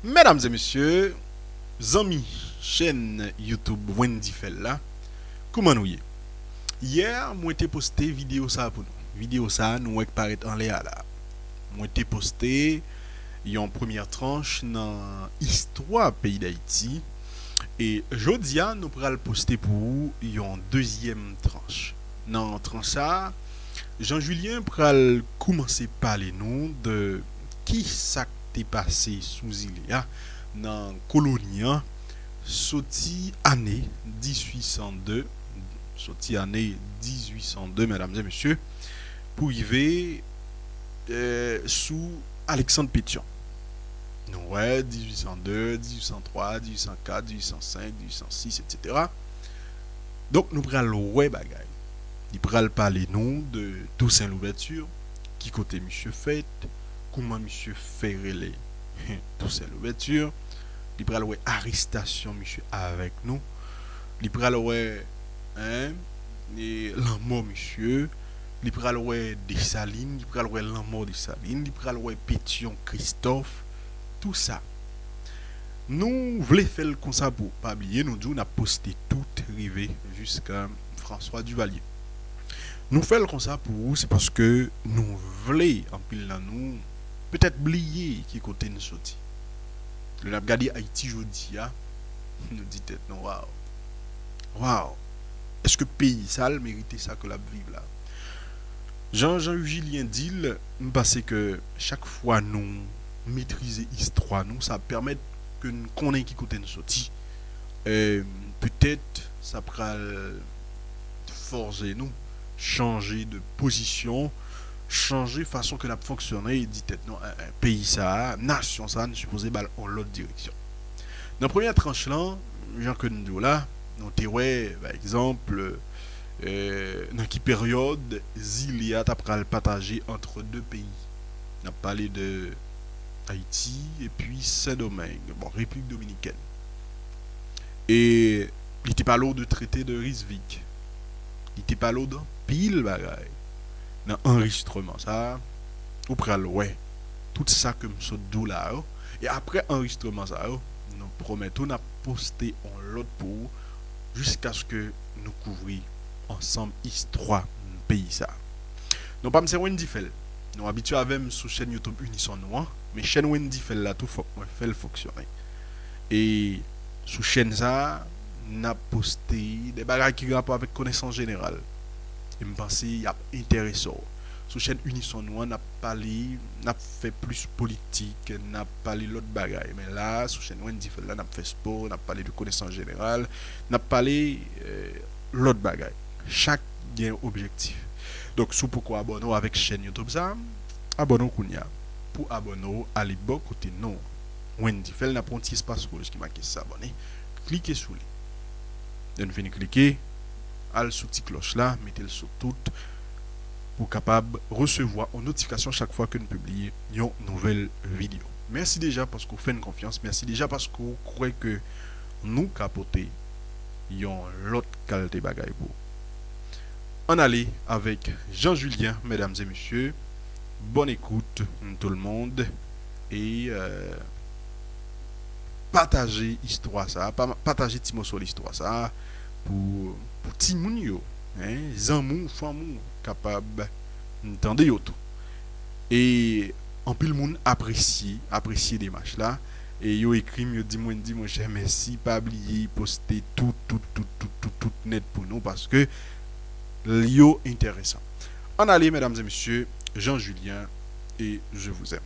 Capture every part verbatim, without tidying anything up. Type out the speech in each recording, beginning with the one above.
Medam e mesye, zanmi chèn YouTube Wendy Fèl la, kouman nou ye? Yè, mwen te poste videyo sa pou nou. Videyo sa nou wè k parèt anlè a la. Mwen te poste yon premyè tranch nan istwa peyi Dayiti. E jodi a, nou pral poste pou ou yon dezyèm tranch. Nan tranch sa a, Jean Julien pral koumanse pale nou de ki sa k te pase sou zile a, nan koloni an, soti ane dizuit san de, soti ane dizuit san de, medam e mesye, pou rive, eh, sou Alexandre Pétion. Nou wè, dizuit san de, dizuit san twa, dizuit san kat, dizuit san senk, dizuit san sis, etsetera. Donk, nou pral wè bagay. Li pral pale nou de Toussaint Louverture, ki kote misye fèt, kouman misye fè rele Toussaint Louverture. Li pral wè arestasyon misye avèk nou. Li pral wè, en, e lanmò misye. Li pral wè Desalin, li pral wè lanmò Desalin, li pral wè Pétion Christophe, tou sa. Nou vle fè l konsa pou ou. Pa bliye, nou di w n ap poste tout rive jiska François Duvalier. Nou fè l konsa pou ou, se paske nou vle anpil nan nou petèt bliye ki kote n soti. Lè n ap gade Ayiti jodi a, nou di tèt nou, waw. Waw. Èske peyi sa l merite sa ke l ap viv la? Jan Jean Julien di l, m panse ke chak fwa nou metrize istwa nou, sa ap pèmèt ke n konnen ki kote n soti. E petèt sa pral fòse nou chanje de pozisyon, chanje fason ke n ap fonksyone e di tèt nou, en, en, peyi sa a, nasyon sa a, n sipoze ba l yon lòt direksyon. Nan premyè tranch lan, jan ke n di w la, nou te wè, pa egzanp, eh, nan ki peryòd zile a ta pral pataje ant de peyi. N ap pale de Ayiti epi Sendomeng, bon, Repiblik Dominikèn. E li te pale w de trete de Rysvik. Li te pale w de anpil bagay. Nan anrejistreman sa a, ou pral wè tout sa ke m sot di w la yo. E aprè anrejistreman sa yo, nou pwomèt ou n ap poste yon lòt pou ou jiskaske nou kouvri ansanm istwa peyi sa a. Non pa m se Wendy Fèl. Nou abitye avè m sou chèn YouTube Unison nou an, men chèn Wendy Fèl la tou fòk mwen fè l fonksyone. E sou chèn sa a, n ap poste de bagay ki gen rapò avèk konesans jeneral. E m panse y ap enterese w. Sou chèn Unison nou an, n ap pale, n ap fè plis politik, n ap pale lòt bagay. Men la, sou chèn Wendy Fèl la, n ap fè spò, n ap pale de konesans jeneral, n ap pale, eh, lòt bagay. Chak gen yon objektif. Donk, si w poko abòne w avèk chèn YouTube sa a, abòne w kounye a. Pou abòne w, ale bò kote non Wendy Fèl, n ap wè yon ti espas wouj ki make s'abonner. Klike sou li. Lè n fin klike, al sou ti klòch la, mete l sou tout pou w kapab resevwa yon notifikasyon chak fwa ke n pibliye yon nouvèl videyo. Mèsi deja paske w fè n konfyans, mèsi deja paske w kwè ke nou ka pote yon lòt kalite bagay pou ou. Ann ale avèk Jean Julien, medam e mesye. Bonne écoute, tout le monde. E, euh, pataje istwa sa a, pa- pataje ti moso listwa sa a pou, pou timoun yo, en, zanmi w, fanmi w kapab tande yo tou. E anpil moun apresye, apresye demach la. E yo ekri m, yo di mwen, di, monchè, mèsi, pa bliye poste tout, tout, tout, tout, tout, tout nèt pou nou, paske yo enteresan. Ann ale, medam e mesye, Jean Julien, et je vous aime.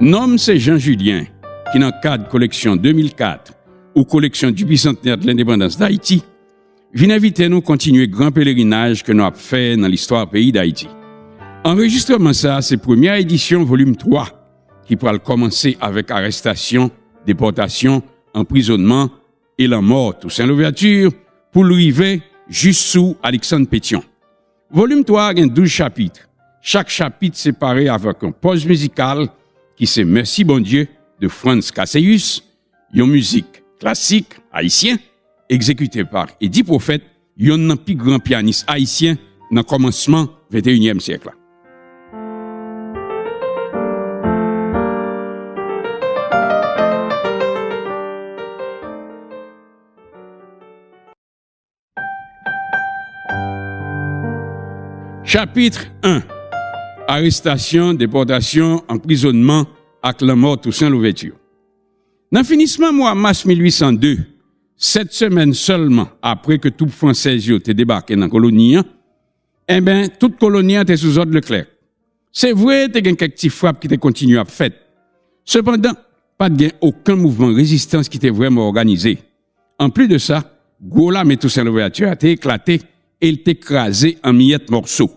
Non m se Jean Julien, ki nan kad koleksyon de mil kat ou koleksyon du Bicentenaire de l'Indépendance d'Haïti, vin envite nou kontinye gran pelerinaj ke nou ap fè nan listwa peyi Dayiti. Anrejistreman sa a se premyè edisyon volim twa, ki pral kòmanse avèk arestasyon, depòtasyon, anprizonnman e lanmò Toussaint Louverture pou l rive jis sou Alexandre Pétion. Volim twa a gen douz chapit. Chak chapit separe avèk yon pòz mizikal ki se Mèsi Bondye de Frantz Casseyus, yon mizik klasik ayisyen, egzekite pa Eddy Prophète, yonn nan pi gran pyanis ayisyen nan kòmansman venteyinyèm syèk la. Chapit en. Arestasyon, depòtasyon, anprizònman ak lanmò Tousen Louvèti. Nan finisman mwa mas mil uit san de, sèt semèn sèlman apre ke twoup fransèz yo te debake nan koloni an, enben, tout koloni an te sou zòd Leclerc. Se vre, te gen kèk ti frap ki te kontinye ap fèt. Sepandan, pa t gen okenn mouvman rezistans ki te vrèman òganize. Anplis de sa, gwo lame Tousen Louvèti a te eklate e l te kraze an miyèt mòso.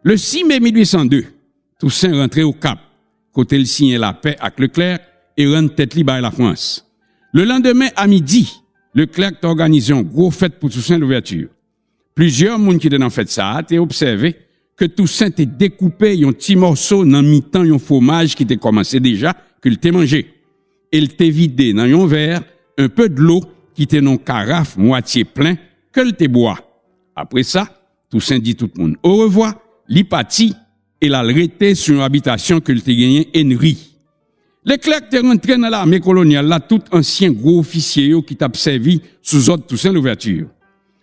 Le sis me mil uit san de, Tousen rantre Okap, kote l siyen lapè ak Leclerc e rann tèt li bay Lafrans. Le landemen a midi, Leclerc te òganize yon gwo fèt pou Tousen Louvèti. Plizyè moun ki te nan fèt sa a te obsève ke Tousen te dekoupe yon ti mòso nan mitan yon fwomaj ki te kòmanse deja ke l te manje, e l te vide nan yon vè enpe dlo ki te nan yon karaf mwatye plen ke l te bwè. Apre sa, Tousen di tout moun orevwa, li pati e l al rete sou yon abitasyon ke l te genyen Henry. Leclerc te rantre nan lame kolonyal la tout ansyen gwo ofisye yo ki t ap sèvi sou zòd Tousen Louvèti.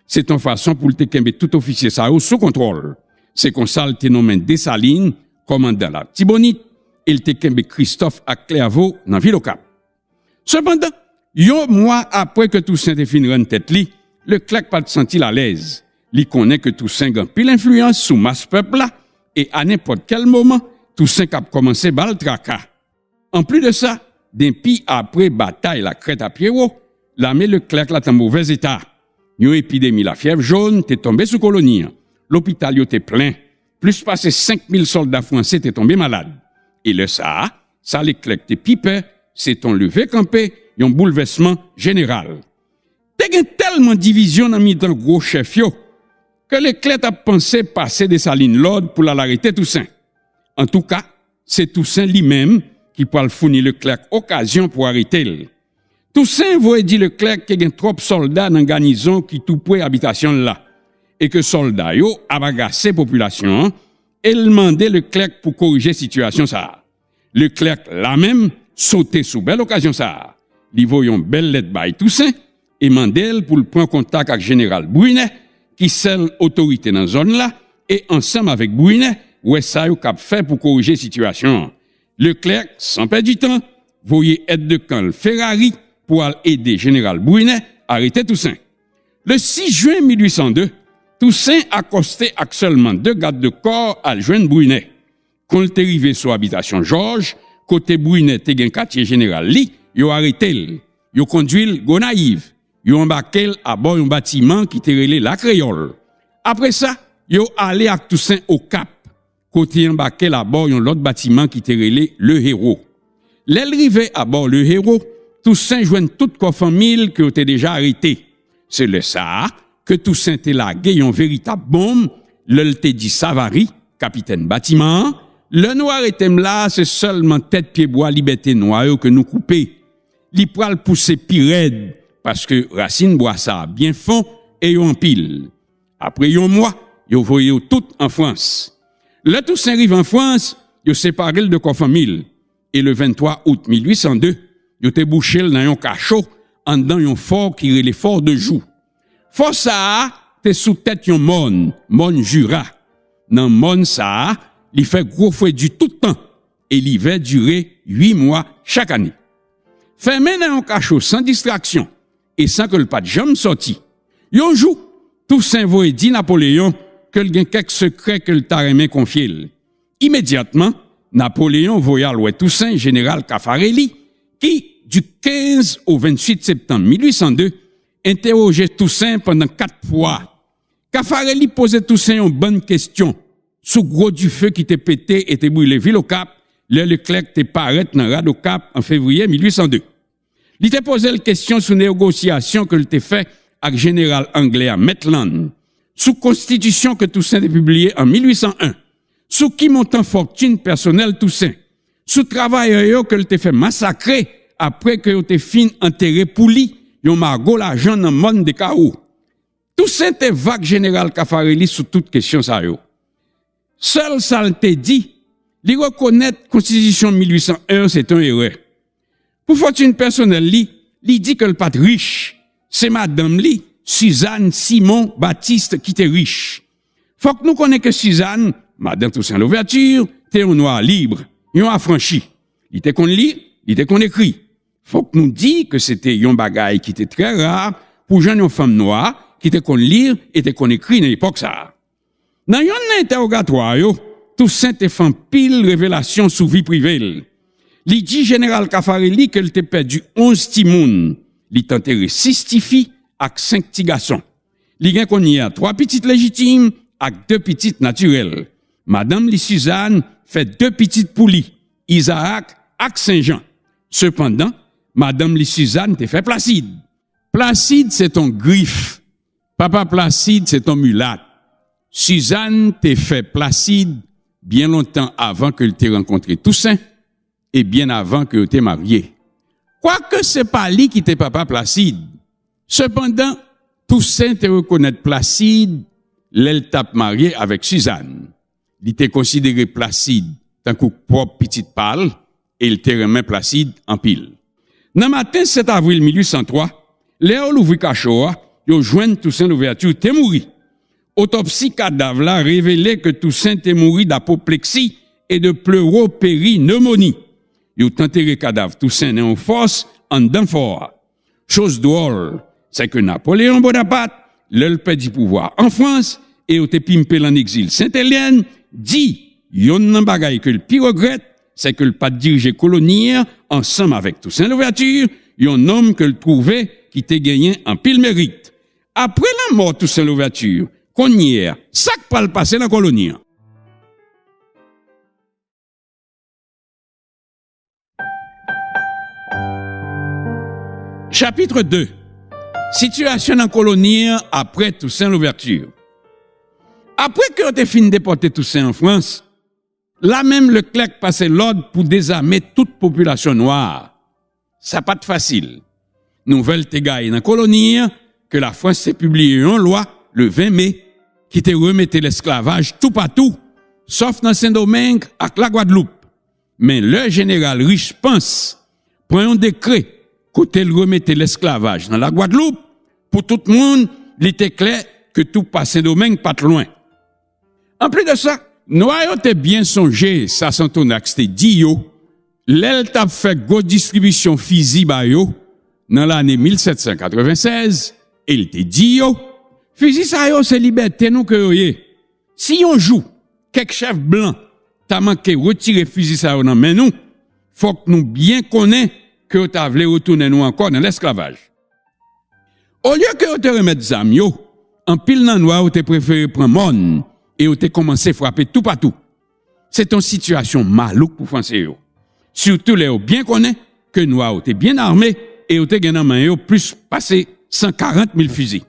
Se t yon fason pou l te kenbe tout ofisye sa yo sou kontwòl. Se konsa l te nonmen Desalin kòmandan Latibonit e l te kenbe Kristòf ak Klèvo nan vil Okap. Sepandan, yon mwa apre ke Tousen te fin rann tèt li, Leclerc pa t santi l alèz. Li konnen ke Tousen gen anpil enfliyans sou mas pèp la e a nenpòt kèl moman, Tousen kab kòmanse ba l traka. Anplis de sa, denpi apre batay Lakrèt a Pyewo, lame Leclerc la t an movèz eta. Yon epidemi lafyèv jòn te tonbe sou koloni an. Lopital yo te plen. Plis pase senk mil sòlda franse te tonbe malad. E lè sa a, sa Leclerc te pi pè, se t on leve kanpe, yon boulvèsman jeneral. Te gen tèlman divizyon nan mitan gwo chèf yo ke Leclerc t ap panse pase Desalin lòd pou l al arete Tousen. Antouka, se Tousen li menm ki pral founi Leclerc okazyon pou arete l. Tousen voye di Leclerc ke gen twòp sòlda nan ganizon ki tou pre abitasyon l la e ke sòlda yo ap agase popilasyon an, e l mande Leclerc pou korije sitiyasyon sa a. Leclerc la menm sote sou bèl okazyon sa a. Li voye yon bèl lèt bay Tousen e mande l pou l pran kontak ak jeneral Brunet, ki sèl otorite nan zòn la, e ansanm avèk Brunet, wè sa yo kab fè pou korije sitiyasyon an. Leclerc, san pèdi tan, voye èddekan l Ferrari pou al ede jeneral Brunet arete Tousen. Le sis jen mil uit san de, Tousen akòste ak sèlman de gad de kò al jwenn Brunet. Kon l te rive sou abitasyon Jòj, kote Brunet te gen katye jeneral li, yo arete l. Yo kondwi l Gonayiv. Yo anbake l abò yon batiman ki te rele Lakreyòl. Apre sa, yo ale ak Tousen Okap, kote y anbake l abò yon lòt batiman ki te rele Le Héros. Lè l rive abò Le Héros, Tousen jwenn tout kò fanmi l ke yo te deja arete. Se lè sa a ke Tousen te lage yon veritab bonm lè l te di Savary, kapitèn batiman an, "Lè nou arete m la a, se sèlman tèt pyebwa Libète Nwa yo ke nou koupe. Li pral pouse pi rèd, paske rasin bwa sa a byen fon e yo anpil." Apre yon mwa, yo voye yo tout an Frans. Lè Tousen rive an Frans, yo separe l de kò fanmi l. E le venntwa out mil uit san de, yo te bouche l nan yon kacho anndan yon fò ki rele Fò de Jou. Fò sa a te sou tèt yon mòn, mòn Jira. Nan mòn sa a, li fè gwo fredi tout tan e livè dire uit mwa chak ane. Fèmen nan yon kacho san distraksyon e san ke l pa t janm sòti, yon jou, Tousen voye di Napoleyon ke l gen kèk sekrè ke l ta renmen konfye l. Imedyatman, Napoleyon voye al wè Tousen jeneral Caffarelli, ki, di kenz o venntuit septanm mil uit san de, entewoje Tousen pandan kat fwa. Caffarelli poze Tousen yon bann kesyon sou gwo dife ki te pete e te brile vil Okap lè Leclerc te parèt nan rad Okap an fevriye mil uit san de. Li te poze l kesyon sou negosyasyon ke l te fè ak jeneral anglè a Maitland, sou konstitisyon ke Tousen te pibliye an mil uit san en, sou ki montan fòtin pèsonèl Tousen, sou travayè yo ke l te fè masakre apre ke yo te fin antere pou li yon mago lajan nan mòn de Kawo. Tousen te vag jeneral Caffarelli sou tout kesyon sa yo. Sèl sa l te di, li rekonèt konstitisyon mil uit san en an se te yon erè. Pou fòtin pèsonèl li, li di ke l pa t rich. Se madanm li, Suzanne Simon Baptiste, ki te rich. Fòk nou konnen ke Sizàn, madan Tousen Louvèti, te yon nwa lib, yon afranchi. Li te konn li, li te konn ekri. Fòk nou di ke se te yon bagay ki te trè ra pou jwenn yon fanm nwa ki te konn li e te konn ekri nan epòk sa a. Nan yonn nan entèwogatwa yo, Tousen te fè anpil revelasyon sou vi prive l. Li di Jeneral Kafareli ke l te pèdi onz timoun, li t antere sis tifi ak senk ti gason. Li gen kounye a twa pitit lejitim ak de pitit natirèl. Madanm li Sizàn fè de pitit pou li, Izaak ak Senjan. Sepandan, madanm li Sizàn te fè Plasid. Plasid se t on Grif. Papa Plasid se t on milat. Sizàn te fè Plasid byen lontan avan ke l te rankontre Tousen e byen avan ke yo te marye. Kwake se pa li ki te papa Plasid, sepandan, Tousen te rekonèt Plasid lè l t ap marye avèk Sizàn. Li te konsidere Plasid tankou pwòp pitit pa l e l te renmen Plasid anpil. Nan maten sèt avril mil uit san twa, lè yo louvri kacho a, yo jwenn Tousen Louvèti te mouri. Otopsi kadav la revele ke Tousen te mouri dapopleksi e de plewoperinemoni. Yo t antere kadav Tousen nan yon fòs anndan fò a. Choz dwòl, se ke Napoleyon Bonapat, lè l pèdi pouvwa an Frans e yo te pimpe l ann egzil Sentelyen, di yonn nan bagay ke l pi regrèt, se ke l pa t dirije koloni an ansanm avèk Tousen Louvèti, yon nonm ke l twouve ki te genyen anpil merit. Apre lanmò Tousen Louvèti, kounye a, sa k pral pase nan koloni an? Chapit de. Sitiyasyon nan koloni an apre Tousen Louvèti. Apre ke yo te fin depòte Tousen an Frans, lamenm Leklèk pase lòd pou dezame tout popilasyon nwa a. Sa pa t fasil. Nouvèl te gaye nan koloni an ke Lafrans te pibliye yon lwa le ven me ki te remete lesklavaj toupatou, sòf nan Sendomeng ak Lagwadloup. Men lè jeneral Rich Pans pran yon dekrè kote l remete lesklavaj nan Lagwadloup pou tout moun, li te klè ke tou pa Sendomeng pa t lwen. Anplis de sa, nwa yo te byen sonje sa Sonthonax te di yo lè l t ap fè gwo distribisyon fizi ba yo nan lane mil sèt san katreven sèz, e l te di yo, fizi sa yo se libète nou ke yo ye. Si yon jou, kèk chèf blan ta manke retire fizi sa yo nan men nou, fòk nou byen konnen ke yo ta vle retounen nou ankò nan lesklavaj. Olye ke yo te remèt zam yo, anpil nan nwa yo te prefere pran mòn e yo te kòmanse frape toupatou. Se te yon sitiyasyon malouk pou Franse yo, sitou lè yo byen konnen ke nwa yo te byen ame e yo te gen nan men yo plis pase san karant mil fizi.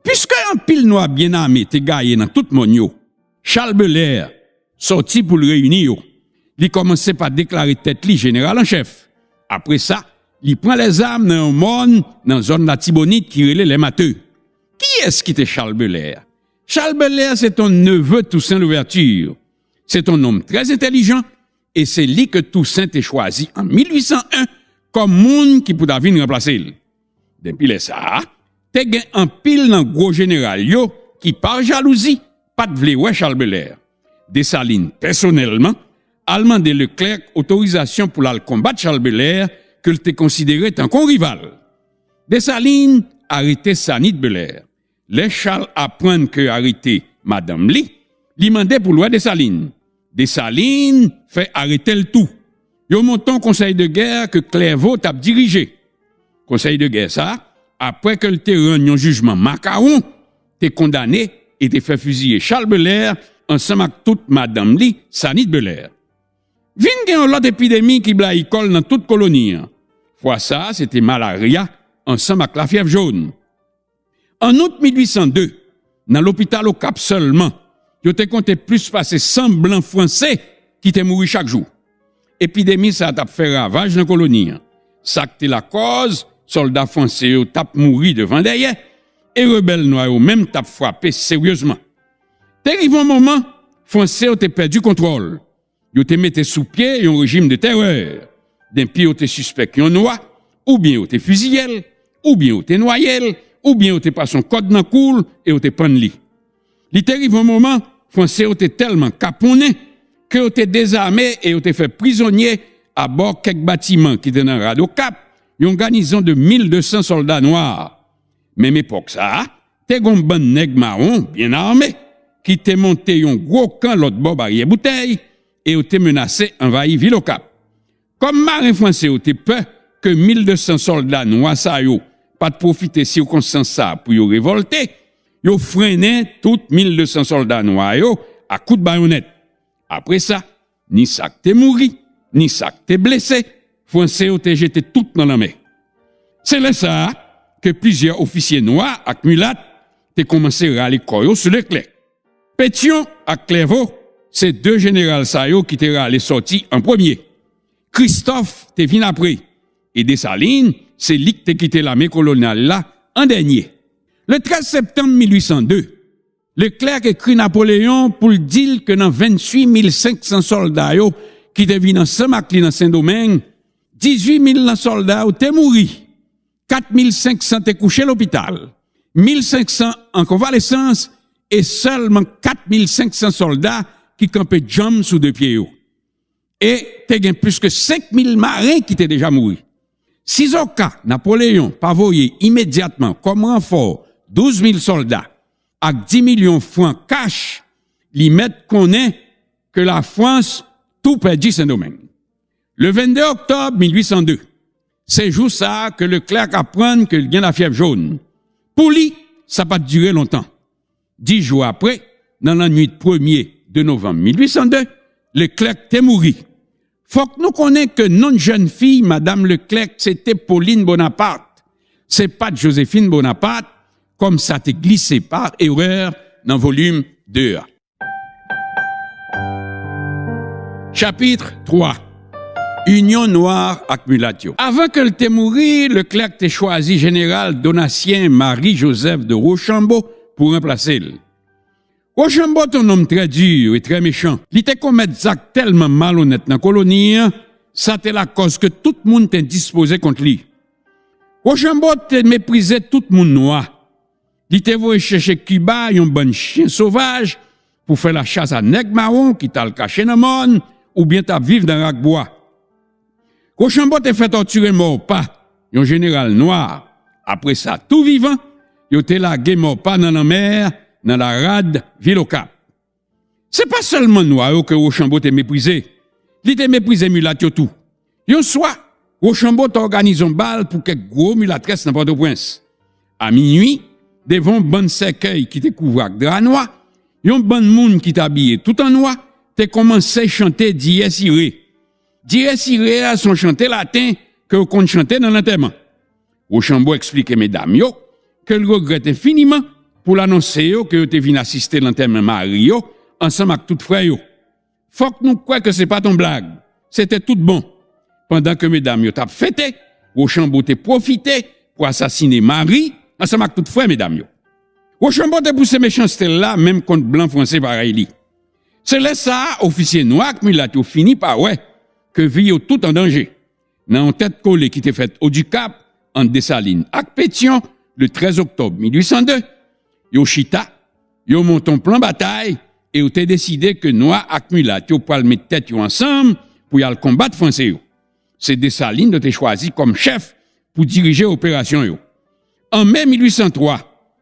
Piske anpil nwa byen ame te gaye nan tout mòn yo, Chal Belè sòti pou l reyini yo. Li kòmanse pa deklare tèt li jeneral an chèf. Apre sa, li pran lèzam nan yon mòn nan zòn Latibonit ki rele Lèmate. Kiyès ki te Chal Belè? Chal Belè se te yon neve Tousen Louvèti. Se te yon nonm trè entèlijan e se li ke Tousen te chwazi an mil uit san en kòm moun ki pou ta vin ranplase l. Depi lè sa a, te gen anpil nan gwo jeneral yo ki, pa jalouzi, pa t vle wè Chal Belè. Desalin, pèsonèlman, al mande Leklèk otorizasyon pou l al konbat Chal Belè, ke l te konsidere tankou yon rival. Desalin arete Sanit Belè. Lè Chal aprann ke yo arete madanm li, li mande pou l wè Desalin. Desalin fè arete l tou. Yo monte yon konsèy de gè ke Klèvo t ap dirije. Konsèy de gè sa a, apre ke l te rann yon jijman makawon, te kondane e te fè fiziye Chal Belè ansanm ak tout madanm li, Sanit Belè. Vin gen yon lòt epidemi ki blayi kò l nan tout koloni an. Fwa sa a, se te malarya ansanm ak lafyèv jòn. An out mil uit san de, nan lopital Okap sèlman, yo te konte plis pase san blan franse ki te mouri chak jou. Epidemi sa a t ap fè ravaj nan koloni an. Sa k te lakòz, sòlda franse yo t ap mouri devan dèyè, e rebèl nwa yo menm t ap frape seryezman. Te rive yon moman, Franse yo te pèdi kontwòl. Yo te mete sou pye yon rejim de tèrè. Denpi yo te sispèk yon nwa, oubyen yo te fiziye l, oubyen yo te nwaye l, oubyen yo te pase yon kòd nan kou l e yo te pann li. Li te rive yon moman, Franse yo te tèlman kaponnen ke yo te dezame e yo te fè prizonye abò kèk batiman ki te nan rad Okap, yon ganizon de mil de san sòlda nwa. Menm epòk sa a, te gen yon bann nèg mawon byen ame ki te monte yon gwo kan lòt bò Baryè Boutèy e yo te menase anvayi vil Okap. Kòm maren franse yo te pè ke mil de san sòlda nwa sa yo pa t pwofite sikonstans sa a pou yo revòlte, yo frennen tout mil de san sòlda nwa yo ak kout bayonèt. Apre sa, ni sa k te mouri, ni sa k te blese, Franse yo te jete tout nan lanmè. Se lè sa a ke plizyè ofisye nwa ak milat te kòmanse rale kò yo sou Leklè. Petyon ak Klèvo se de jeneral sa yo ki te rale sòti an premye. Kristòf te vin apre, e Desalin se li k te kite lame kolonyal la an dènye. Le trèz septanm mil uit san de, Leklèk ekri Napoleyon pou l di l ke nan venntuit mil senk san sòlda yo ki te vin ansanm ak li nan Sendomeng, dizuit mil nan sòlda yo te mouri, kat mil senk san te kouche lopital, mil senk san an konvalesans e sèlman kat mil senk san sòlda ki kanpe djanm sou de pye yo. E te gen plis ke senk mil maren ki te deja mouri. Sizoka Napoleyon pa voye imedyatman kòm ranfò douz mil sòlda ak dis milyon fran kach, li mèt konnen ke Lafrans tou pèdi Sendomeng. Le vennde oktòb mil uit san de, se jou sa a ke Leklèk aprann ke l gen lafyèv jòn. Pou li, sa pa t dire lontan. Dis jou apre, nan lannwit premye de novanm mil uit san de, Leklèk te mouri. Fòk nou konnen ke non jèn fi Madam Leklèk se te Pauline Bonaparte, se pa t Joséphine Bonaparte, kòm sa te glise pa erè nan volim de a. Chapit twa. Inyon nwa ak milat yo. Avan ke l te mouri, Leklèk te chwazi jeneral Donatien Marie Joseph de Rochambeau pou ranplase l. Rochambeau te yon nonm trè di e trè mechan. Li te komèt zak tèlman malonèt nan koloni an, sa te lakòz ke tout moun te dispoze kont li. Rochambeau te meprize tout moun nwa. Li te voye chèche Kiba yon bann chen sovaj pou fè lachas a nèg mawon ki t al kache nan mòn oubyen t ap viv nan rak bwa. Rochambeau te fè tòtire Maurepas, yon jeneral nwa. Apre sa, tou vivan, yo te lage Maurepas nan lanmè, nan larad vil Okap. Se pa sèlman nwa yo ke Rochambeau te meprize, li te meprize milat yo tou. Yon swa, Rochambeau te òganize yon bal pou kèk gwo milatrès nan Pòtoprens. A minui, devan yon bann sèkèy ki te kouvri ak dra nwa, yon bann moun ki t abiye tout an nwa te kòmanse chante Dies Irae. Dies Irae a se yon chante laten ke yo konn chante nan lantèman. Rochambeau eksplike medam yo ke l regrèt enfiniman pou l anonse yo ke yo te vin asiste lantèman mari yo ansanm ak tout frè yo. Fòk nou kwè ke se pa t yon blag, se te tout bon. Pandan ke medam yo t ap fete, Rochambeau te pwofite pou asasine mari ansanm ak tout frè medam yo. Rochambeau te pouse mechanste l la menm kont blan franse parèy li. Se lè sa a, ofisye nwa ak milat yo fini pa wè ke vi yo tout an danje. Nan yon tèt kole ki te fèt Odikap ant Desalin ak Petyon, le trèz oktòb mil uit san de, yo chita, yo monte yon plan batay e yo te deside ke nwa ak milat yo pral met tèt yo ansanm pou y al konbat franse yo. Se Desalin yo te chwazi kòm chèf pou dirije operasyon yo. An me mil uit san twa,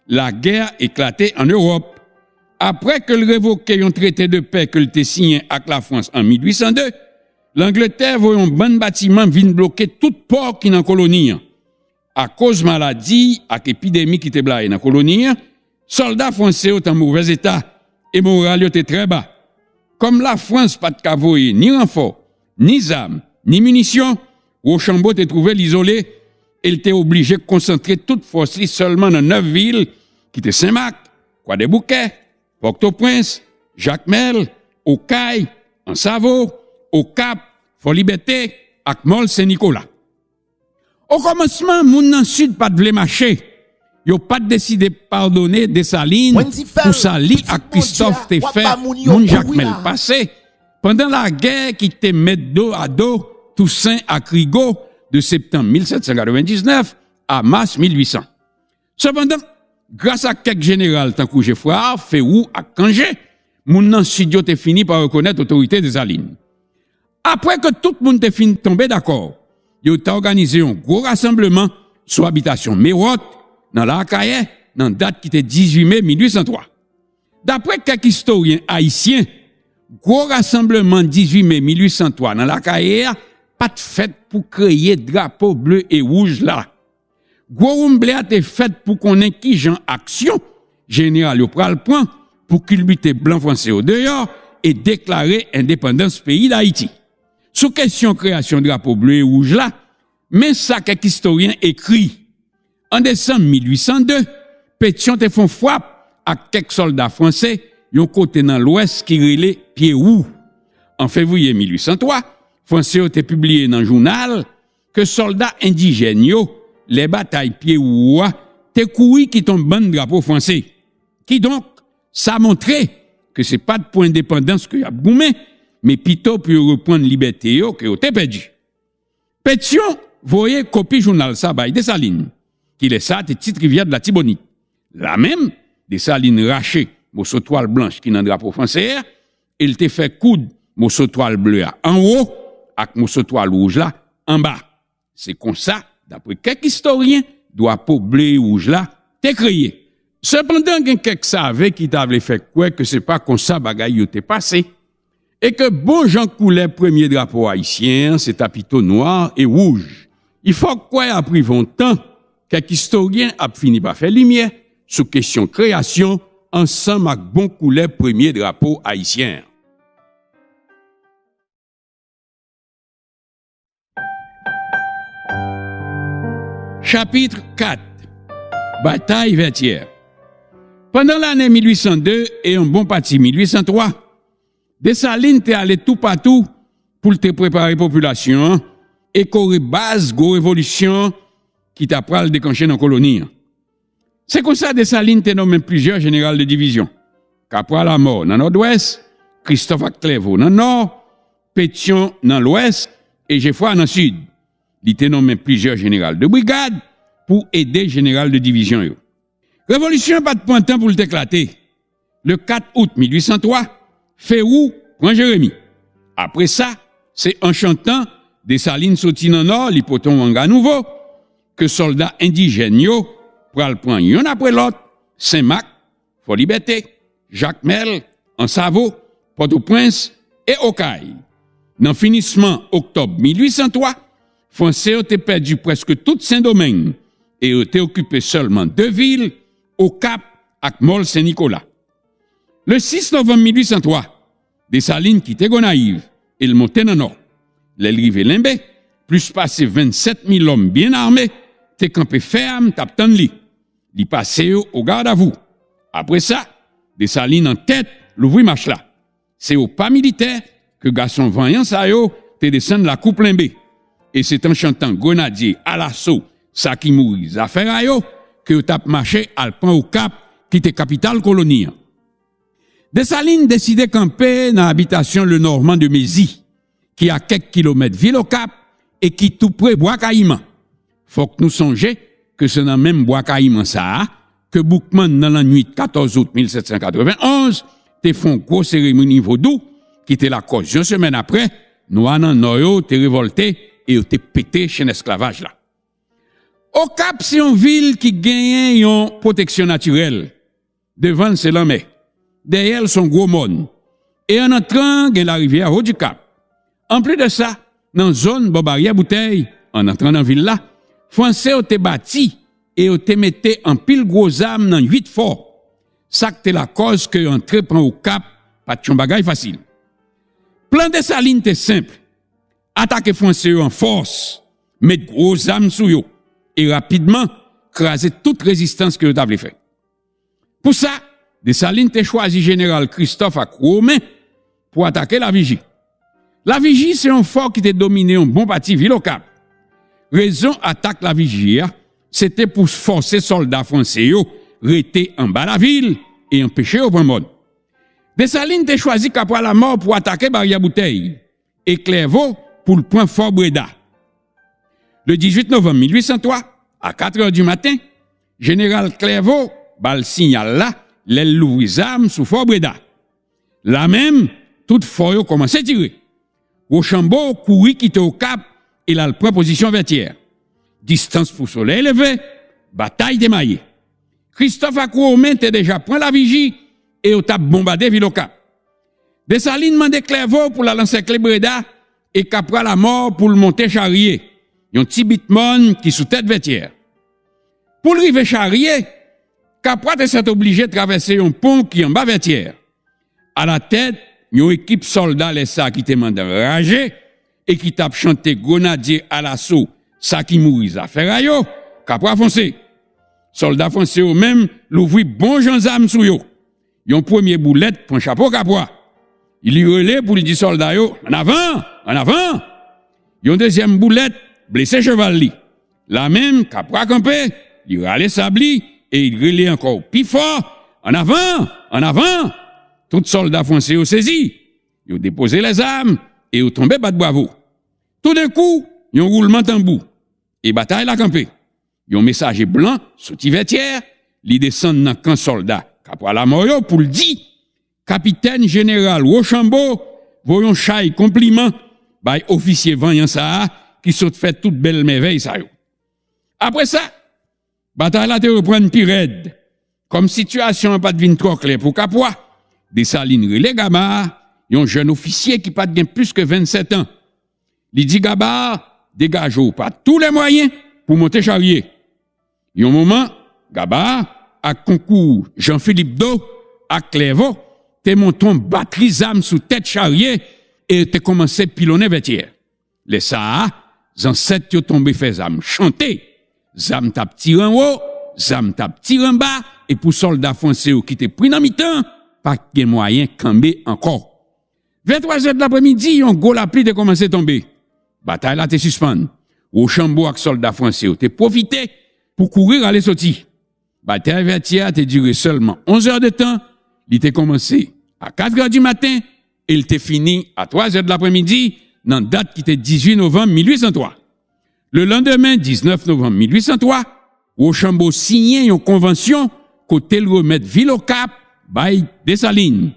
lagè eklate ann Ewòp. Apre ke l revoke yon trete de pè ke l te siyen ak Lafrans an mil uit san de, Langletè voye yon bann batiman vin bloke tout pò ki nan koloni an. Akoz maladi ak epidemi ki te blayi nan koloni an, sòlda franse yo te an movèz eta e moral yo te trè ba. Kòm Lafrans pa t ka voye ni ranfò, ni zam, ni minisyon, Rochambeau te twouve l izole e l te oblije konsantre tout fòs li sèlman nan nèf vil ki te Senmak, Kwadèboukè, Pòtoprens, Jakmèl, Okay, Ansavo, Okap, Fòlibète ak Mòl Sen Nikola. Okòmansman, moun nan Sid pa t vle mache. Yo pa t deside padone Desalin pou sa li ak Kristòf te fè moun Jakmèl pase pandan lagè ki te met do a do Tousen ak Rigo de septanm mil sèt san katrevendiznèf a mas mil uit san. Sepandan, Gras a kèk jeneral tankou Geffrard, Ferrou ak Cangé, moun nan Sid yo te fini pa rekonèt otorite Desalin. Apre ke tout moun te fin tonbe dakò, yo te òganize yon gwo rasanbleman sou abitasyon Mewòt, nan Lakayè, nan dat ki te dizuit me mil uit san twa. Dapre kèk istoryen ayisyen, gwo rasanbleman dizuit me mil uit san twa nan Lakayè a pa t fèt pou kreye drapo ble e wouj la. Gwo woumble a te fèt pou konnen kijan aksyon jeneral yo pral pran pou kilbite blan franse yo deyò e deklare endepandans peyi Dayiti. Sou kesyon kreyasyon drapo ble e wouj la, men sa kèk istoryen ekri. An desanm mil uit san de, Petyon te fè yon frap ak kèk sòlda franse yon kote nan Lwès ki rele Pye Wou. An fevriye mil uit san twa, Franse yo te pibliye nan jounal ke sòlda endijèn yo, lè batay Pye Wou a, te kouri kite yon bann drapo franse. Kidonk, sa montre ke se pa t pou endepandans ke y ap goumen, men pito pou yo reprann libète yo ke yo te pèdi. Petyon voye kopi jounal sa bay Desalin, ki lè sa a te Petite Rivière de l'Artibonite. La menm, Desalin rache moso twal blanch ki nan drapo franse a e l te fè koud moso twal ble a anwo ak moso twal wouj la anba. Se konsa, dapre kèk istoryen, drapo ble e wouj la te kreye. Sepandan, gen kèk save ki ta vle fè kwè ke se pa konsa bagay yo te pase, e ke bon jan koulè premye drapo ayisyen an se ta pito nwa e wouj. Li fòk kwè ap rive yon tan, kèk istoryen ap fini pa fè limyè sou kesyon kreyasyon ansanm ak bon koulè premye drapo ayisyen an. Chapit kat. Batay Vètyè. Pandan lane mil uit san de e yon bon pati mil uit san twa, Desalin te ale toupatou pou l te prepare popilasyon an e kore baz gwo revolisyon ki ta pral deklanche nan koloni an. Se konsa Desalin te nonmen plizyè jeneral de divizyon. Kapral Amò nan Nòdwès, Kristòf ak Klèvo nan Nò, Petyon nan Lwès e Jefra nan Sid. Li te nonmen plizyè jeneral de brigad pou ede jeneral de divizyon yo. Revolisyon an pa t pran tan pou l te eklate. Le kat out mil uit san twa, Ferou pran Jeremi. Apre sa, se an chantan Desalin soti nan Nò, li pote yon wanga nouvo, ke sòlda endijèn yo pral pran yonn apre lòt, Senmak, Fò Libète, Jakmèl, Ansavo, Pòtoprens e Okay. Nan finisman oktòb mil uit san twa, Franse yo te pèdi prèske tout Sendomeng e yo te okipe sèlman de vil, Okap ak Mòl Sen Nikola. Le sis novanm mil uit san twa, Desalin kite Gonayiv e l monte nan Nò. Lè l rive Lenbe, plis pase vennsèt mil lòm byen ame te kanpe fèm t ap tann li. Li pase yo o gardavou. Apre sa, Desalin an tèt louvri mach la. Se yo pa militè ke gason vanyan sa yo te desann lakou Plenbe. E se t an chantan grenadye alaso sa ki mouri zafè a yo ke yo t ap mache al pran Okap ki te kapital koloni an. Desalin deside kanpe nan abitasyon Lenormand de Mézy, ki a kèk kilomèt vil Okap e ki toupre Bwa Kayiman. Fòk nou sonje ke se nan menm Bwa Kayiman sa a ke Boukman nan lannwit katòz out mil sèt san katrevenn onz te fè yon gwo seremoni vodou ki te lakòz yon semèn apre, nwa nan Nò yo te revòlte e yo te pete chenn esklavaj la. Okap se yon vil ki genyen yon pwoteksyon natirèl. Devan l se lanmè. Dèyè l se yon gwo mòn. E an antran, gen larivyè Haut du Cap. Anplis de sa, nan zòn bò Baryè Boutèy, an antran nan vil la, Franse yo te bati e yo te mete anpil gwo zam nan uit fò. Sa k te lakòz ke antre pran Okap pa t yon bagay fasil. Plan Desalin te senp. Atake Franse yo an fòs, met gwo zam sou yo, e rapidman kraze tout rezistans ke yo ta vle fè. Pou sa, Desalin te chwazi jeneral Kristòf ak Women pou atake Laviji. Laviji se yon fò ki te domine yon bon pati vil Okap. Rezon atak Laviji a, se te pou fòse sòlda franse yo rete anba lavil e anpeche yo pran mòn. Desalin te chwazi Kapral Amò pou atake Baryè Boutèy e Klèvo pou l pran Fò Breda. Le dizuit novanm mil uit san twa, a katrè di maten, jeneral Klèvo ba l siyal la lè l louvri zam sou Fò Breda. La menm, tout fò yo kòmanse tire. Wochanbo kouri kite Okap e l al pran pozisyon Vètyè. Distans pou solèy leve, batay te maye. Kristòf ak Women te deja pran Laviji e yo t ap bonbade vil Okap. Desalin mande Klèvo pou l al ansèkle Breda e Kapwa Lamò pou l monte Charye, yon ti bit mòn ki sou tèt Vètyè. Pou l rive Charye, Kapwa te sètoblije travèse yon pon ki anba Vètyè. Alatèt yon ekip sòlda lè sa a ki te mande anraje e ki t ap chante Grenadye alaso, sa ki mouri zafè a yo, Kapwa fonse. Sòlda franse yo menm louvri bon jan zam sou yo. Yon premye boulèt pran chapo Kapwa. Li rele pou l di sòlda yo, "Annavan! Annavan!" Yon dezyèm boulèt blese cheval li. La menm, Kapwa kanpe, li rale sab li e li rele ankò pi fò, "Annavan! Annavan!" Tout sòlda franse yo sezi. Yo depoze lèzam e yo tonbe bat bravo. Toudenkou, yon woulman tanbou e batay la kanpe. Yon mesaje blan soti Vètyè, li desann nan kan sòlda Kapwa Lamò yo pou l di, "Kapitèn Jeneral Wochanbo voye yon chay konpliman bay ofisye vanyan sa a ki sot fè tout bèl mèvèy sa yo." Apre sa, batay la te reprann pi rèd. Kòm sitiyasyon an pa t vin twò klè pou Kapwa, Desalin rele Gaba, yon jèn ofisye ki pa t gen plis ke vennsèt an. Li di Gaba, "Degaje w pa tou lè mwayen pou monte Charye." Yon moman, Gaba, ak konkou Jan Filip Do ak Klèvo, te monte yon batri zam sou tèt Charye e te kòmanse pilonnen Vètyè. Lè sa a, zansèt yo tonbe fè zam chante. Zam t ap tire anwo, zam t ap tire anba, e pou sòlda franse yo ki te pri nan mitan, pa t gen mwayen kanbe ankò. Vè twazè de lapremidi, yon gwo lapli te kòmanse tonbe. Batay la te sispann. Wochanbo ak sòlda franse yo te pwofite pou kouri rale soti. Batay Vètyè a te dire sèlman onz è de tan, li te kòmanse a katrè di maten e l te fini a twazè de lapremidi nan dat ki te dizuit novanm mil uit san twa. Le landemen, diznèf novanm mil uit san twa, Wochanbo siyen yon konvansyon kote l remèt vil Okap bay Desalin.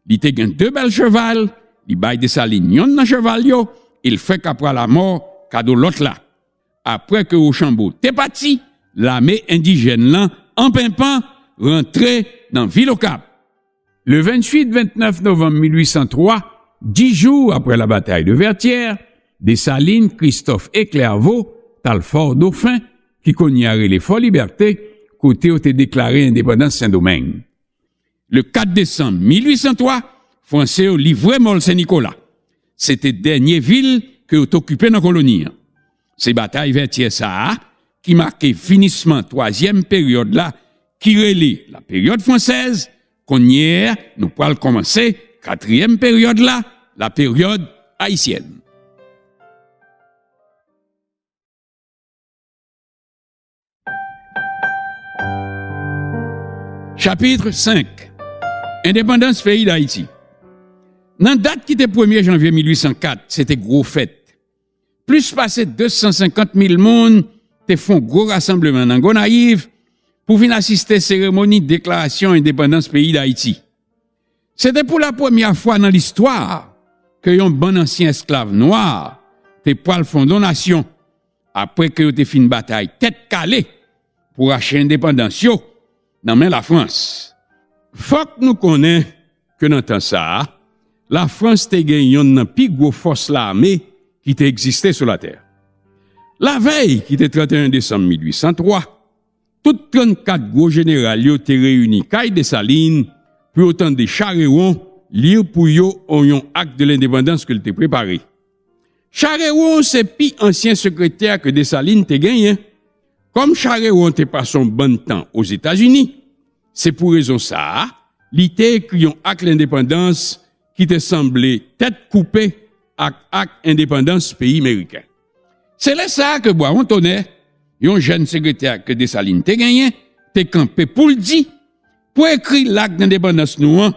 Li te gen de bèl cheval, li bay Desalin yonn nan cheval yo e l fè Kapwa Lamò kado lòt la. Apre ke Wochanbo te pati, lame endijèn lan an penpan rantre nan vil Okap. Le venntuit, vennèf novanm mil uit san twa, dis jou apre la bataille de Vertières, Desalin, Kristòf e Klèvo t al Fò Dofen, ki kounye a rele Fò Libète, kote yo te deklare endepandans Sendomeng. Le kat desanm mil uit san twa, Franse yo livre Mòl Sen Nikola. Se te dènye vil ke yo t okipe nan koloni an. Se batay Vètyè sa a ki make finisman twazyèm peryòd la, ki rele la période française. Kounye a, nou pral kòmanse katriyèm peryòd la, la période haïtienne. Chapit senk. Endepandans peyi Dayiti. Nan dat ki te premye janvye mil uit san kat, se te gwo fèt. Plis pase de san senkant mil moun te fè yon gwo rasanbleman nan Gonayiv pou vin asiste seremoni deklarasyon endepandans peyi Dayiti. Se te pou la premyè fwa nan listwa ke yon bann ansyen esklav nwa te pral fè yon donasyon apre ke yo te fin batay tèt kale pou rache endepandans yo nan men Lafrans. Fòk nou konnen ke nan tan sa a, Lafrans te gen yonn nan pi gwo fòs lame ki te egziste sou latè. Lavèy ki te trannteyen desanm mil uit san twa, tout trannkat gwo jeneral yo te reyini kay Desalin pou yo tande Charewon li pou yo yon ak de lendepandans ke l te prepare. Charewon se pi ansyen sekretè ke Desalin te genyen. Kòm Charewon te pase yon bann tan Ozetazini, se pou rezon sa a, li te ekri yon ak lendepandans ki te sanble tèt koupe ak ak endepandans peyi meriken. Se lè sa a ke Bwawon Tonè, yon jèn sekretè ke Desalin te genyen, te kanpe pou l di, pou ekri lak dendepandans nou an,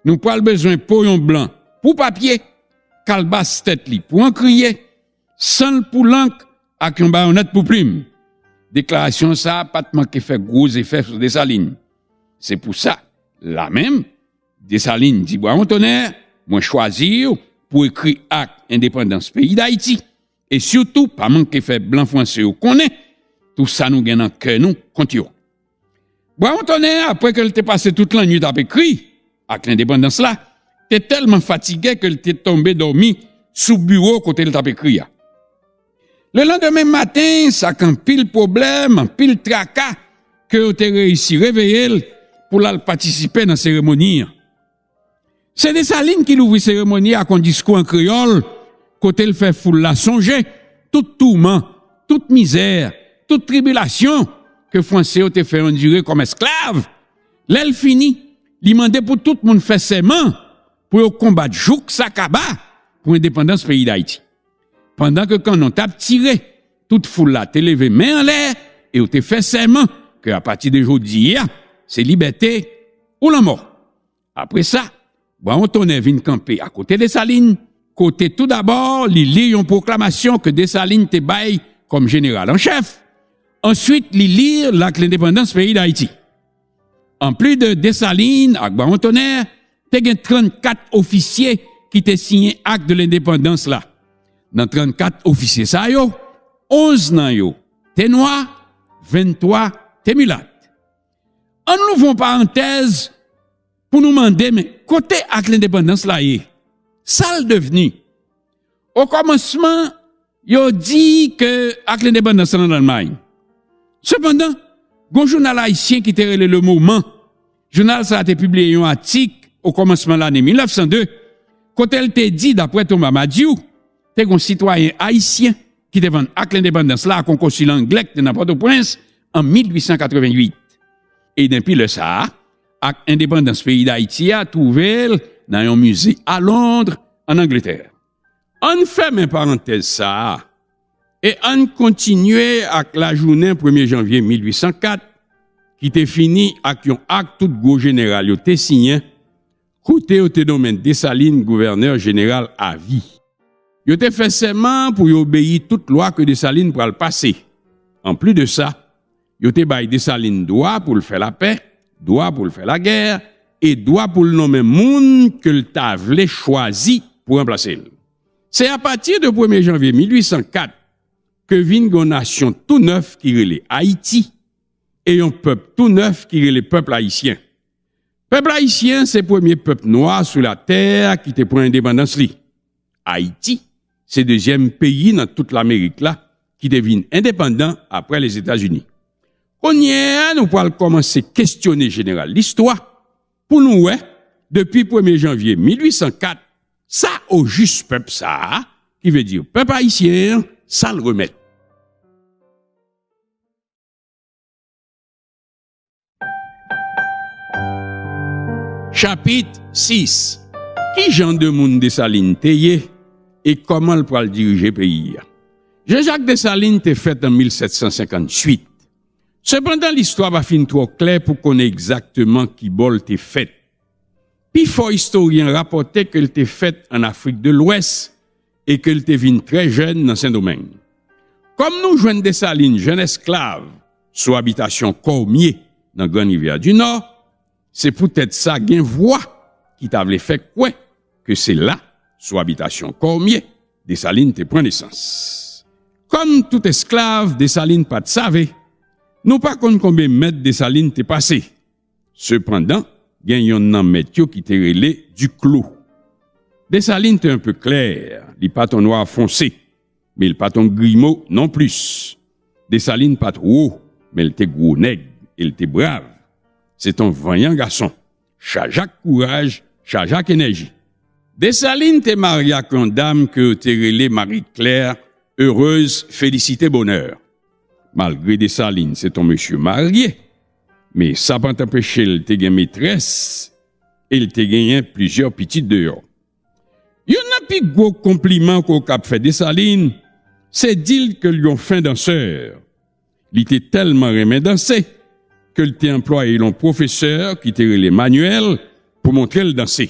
nou pral bezwen po yon blan pou papye, kalbas tèt li pou ankriye, san l pou lank ak yon bayonèt pou plim. Deklarasyon sa a pa t manke fè gwo zefè sou Desalin. Se pou sa, la menm, Desalin di Bwawon Tonè, mwen chwazi w pou ekri ak endepandans peyi Dayiti, e sitou pa manke fè blan franse yo konnen tou sa nou gen nan kè nou kont yo. Bwawon Tonè, apre ke l te pase tout lannwit ap ekri ak lendepandans la, te tèlman fatige ke l te tonbe dòmi sou biwo kote l t ap ekri a. Lelandemen maten, s ak anpil pwoblèm, anpil traka, ke yo te reyisi reveye l pou l al patisipe nan seremoni an. Se Desalin ki louvri seremoni ak yon diskou an kreyòl, kote l fè foul la sonje tout touman, tout mizè, tout tribilasyon ke Franse yo te fè yo andire kòm esklav. Lè l fini, li mande pou tout moun fè sèman pou yo konbat jouk sa kaba pou endepandans peyi Dayiti. Pandan ke kannon t ap tire, tout foul la te leve men anlè e yo te fè sèman ke apati de jodi a, se libète ou lanmò. Apre sa, Bwawon Tonè vin kanpe akote Desalin, kote toudabò li li yon pwoklamasyon ke Desalin te bay kòm jeneral an chèf. Answit, li li l ak lendepandans peyi Dayiti. Anplis de Desalin ak Bwawon Tonè, te gen trannkat ofisye ki te siyen ak de lendepandans la. Nan trannkat ofisye sa yo, onz nan yo te nwa, venntwa te milat. Ann louvri yon parantèz pou nou mande, men kote ak lendepandans la ye? Sa l devni? Okòmansman, yo di ke ak lendepandans lan Almay. Sepandan, gon jounal ayisyen ki te rele Le Moment, jounal sa a te pibliye yon atik okòmansman lane mil nèf san de, kote l te di, dapre Thomas Madiou, te gon sitwayen ayisyen ki te vann ak lendepandans la ak yon konsila anglè ki te nan Pòtoprens an mil uit san katrevenn uit. E depi lè sa a, ak endepandans peyi Dayiti a twouve l nan yon mize a Londres, an Angletè. Ann fèmen parantèz sa a e ann kontinye ak lajounen premye janvye mil uit san kat, ki te fini ak yon ak tout gwo jeneral yo te siyen, kote yo te nonmen Desalin gouvènè jeneral avi. Yo te fè sèman pou yo obeyi tout lwa ke Desalin pral pase. Anplis de sa, yo te bay Desalin dwa pou l fè lapè, dwa pou l fè lagè, e dwa pou l nonmen moun ke l ta vle chwazi pou ranplase l. Se apati de premye janvye mil uit san kat ke vin gen yon nasyon tou nèf ki rele Ayiti, e yon pèp tou nèf ki rele pèp ayisyen. Pèp ayisyen se premye pèp nwa sou latè ki te pran endepandans li. Ayiti se dezyèm peyi nan tout Lamerik la ki te vin endepandan apre Lezetazini. Kounye a, nou pral kòmanse kestyone jeneral listwa pou nou wè, depi premye janvye mil uit san kat, sa ojis pèp sa a, ki vle di pèp ayisyen an, sa l remèt. Chapit sis. Ki jan de moun Desalin te ye e kòman l pral dirije peyi a? Jean-Jacques Dessalines te fèt an mil sèt san senkann uit. Sepandan, listwa pa fin twò klè pou konnen egzakteman ki bò l te fèt. Pifò istoryen rapòte ke l te fèt ann Afrik de Lwès e ke l te vin trè jèn nan Sendomeng. Kòm nou jwenn Desalin jèn esklav sou abitasyon Kòmye nan Grann Rivyè di Nò, se poutèt sa gen vwa ki ta vle fè kwè ke se la, sou abitasyon Kòmye, Desalin te pran nesans. Kòm tout esklav, Desalin pa t save. Nou pa konn konbyen mèt Desalin te pase. Sepandan, gen yonn nan mèt yo ki te rele Diklo. Desalin te enpe klè, li pa t yon nwa fonse, men li pa t yon grimo nonplis. Desalin pa t wo, men l te gwo nèg e l te brav. Se t yon vanyan gason, chaje ak kouraj, chaje ak enèji. Desalin te marye ak yon dam ke yo te rele Marie Claire Heureuse Félicité Bonheur. Malgre Desalin se t yon mesye marye, men sa pa t anpeche l te gen metrès e l te genyen plizyè pitit deyò. Youn nan pi gwo konpliman ke w kab fè Desalin, se di l ke l yon fen dansè. Li te tèlman renmen danse ke l te anplwaye yon pwofesè ki te rele Manuel pou montre l danse.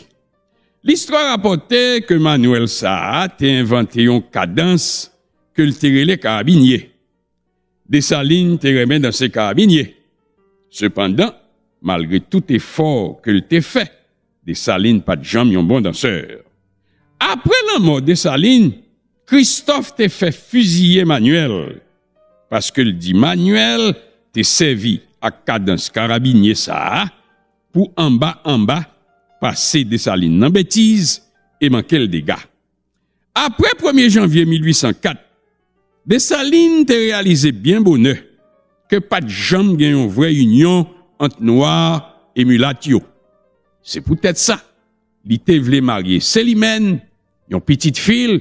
Listwa rapòte ke Manuel sa a te envante yon kadans ke l te rele karabinye. Desalin te renmen danse karabinye. Sepandan, Malgre tout efò ke l te fè, Desalin pa t janm yon bon dansè. Apre lanmò Desalin, Kristòf te fè fiziye Manyèl, paske l di Manyèl te sèvi ak kadans karabinye sa a pou anba anba pase Desalin nan betiz e manke l dega. Apre premye janvye mil uit san kat, Desalin te reyalize byen bonè ke pa t janm gen yon vrè inyon ant nwa e milat yo. Se poutèt sa, li te vle marye Selimèn, yon pitit fi l,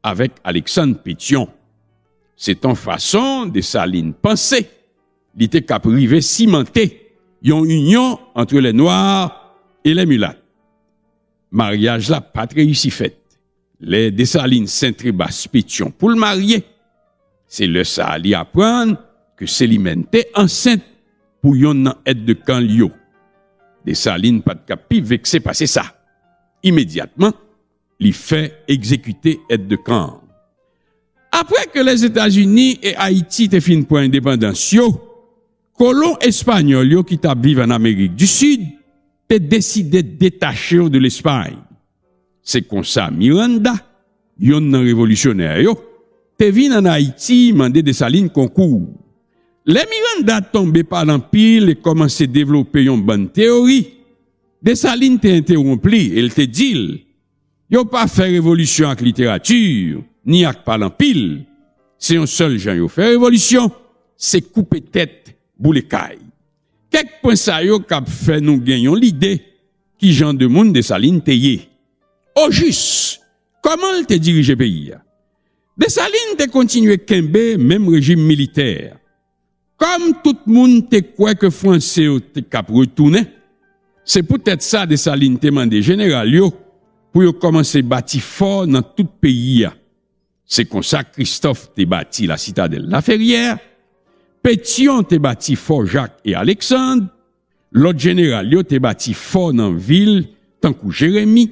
avèk Aleksann Petyon. Se t on fason Desalin panse li te kab rive simante yon inyon ant lè nwa e lè milat. Maryaj la pa t reyisi fèt. Lè Desalin sentre bas Petyon pou l marye, se lè sa a li aprann ke Selimèn te ansent pou yonn nan èddekan l yo. Desalin pa t kab pi vekse pase sa. Imedyatman, li fè egzekite èddekan an. Apre ke Lèzetazini e Ayiti te fin pran endepandans yo, kolon espanyòl yo ki t ap viv ann Amerik di Sid te deside detache yo de Lespay. Se konsa Miranda, yonn nan revolisyonè yo, te vin ann Ayiti mande Desalin konkou. Lè Miranda tonbe pa lanpil e kòmanse devlope yon bann teyori, Desalin te entewonp li e l te di l, yo pa fè revolisyon ak literati, ni ak pale anpil. Se yon sèl jan yo fè revolisyon, se koupe tèt, boule kay. Kèk pwen sa yo kab fè nou gen yon lide ki jan de moun Desalin te ye. Ojis, kòman l te dirije peyi a? Desalin te kontinye kenbe menm rejim militè a. Kòm tout moun te kwè ke Franse yo te kab retounen, se poutèt sa Desalin te mande jeneral yo pou yo kòmanse bati fò nan tout peyi a. Se konsa Kristòf te bati Lasitadèl Laferyè, Petyon te bati fò Jak e Aleksann, lòt jeneral yo te bati fò nan vil tankou Jeremi,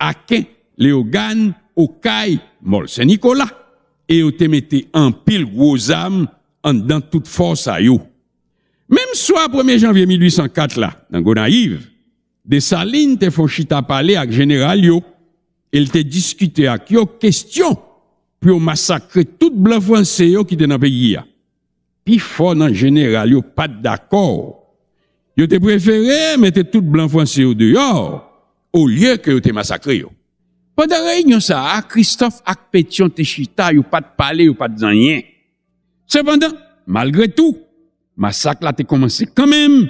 Aken, Leyogàn, Okay, Mòl Sen Nikola, e yo te mete anpil gwo zam anndan tout fò sa yo. Menm swa premye janvye mil uit san kat la, nan Gonayiv, Desalin te fè yon chita pale ak jeneral yo e l te diskite ak yo kesyon pou yo masakre tout blan franse yo ki te nan peyi a. Pifò nan jeneral yo pa t dakò. Yo te prefere mete tout blan franse yo deyò olye ke yo te masakre yo. Pandan reyinyon sa a, Kristòf ak Petyon te chita, yo pa t pale, yo pa t di anyen. Sepandan, malgre tou, masak la te kòmanse kanmenm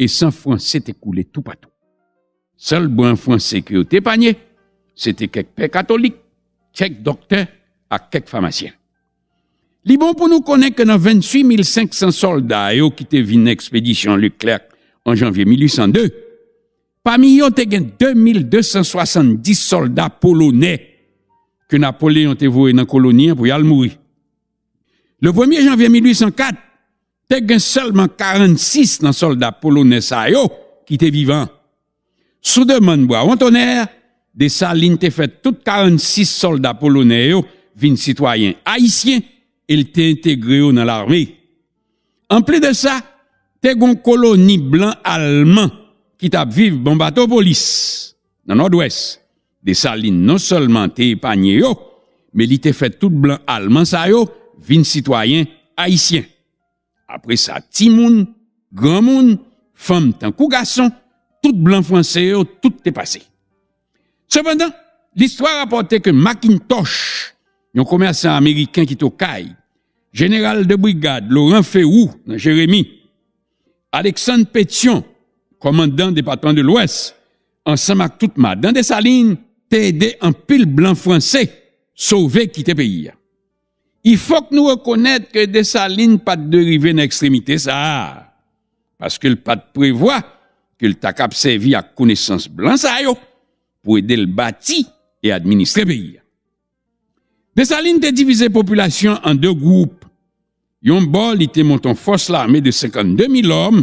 e san Franse te koule toupatou. Sèl blan Franse ke yo te epanye, se te kèk pè katolik, kèk doktè ak kèk famasyen. Li bon pou nou konnen ke nan venntuit mil senk san sòlda yo ki te vin nan ekspedisyon Leclerc an janvye mil uit san de, pami yo te gen de mil de san swasanndis sòlda polonè ke Napoleyon te voye nan koloni an pou y al mouri. Le premye janvye mil uit san kat, te gen sèlman karannsis nan sòlda polonè sa yo ki te vivan. Sou demann Brawon Tonè, Desalin te fè tout karannsis sòlda polonè yo vin sitwayen ayisyen e l te entegre yo nan lame. Anplis de sa, te gen yon koloni blan alman ki t ap viv Bonbatopolis, nan Nòdwès. Desalin non sèlman te epanye yo, men li te fè tout blan alman sa yo vin sitwayen ayisyen. Apre sa, timoun, granmoun, fanm tankou gason, tout blan franse yo, tout te pase. Sepandan, listwa rapòte ke Mackintosh, yon komèsan ameriken ki t Okay, jeneral de brigad Laurent Ferrou nan Jeremi, Aleksann Petyon, kòmandan depatman de Lwès, ansanm ak tout madan Desalin, te ede anpil blan franse sove kite peyi a. Il fòk nou rekonèt ke Desalin pa t dwe rive nan ekstremite sa a, paske l pa t prevwa ke l ta kab sèvi ak konesans blan sa yo pou ede l bati e administre peyi a. Desalin te divize popilasyon an de gwoup. Yon bò, li te monte yon fòs lame de senkannde mil òm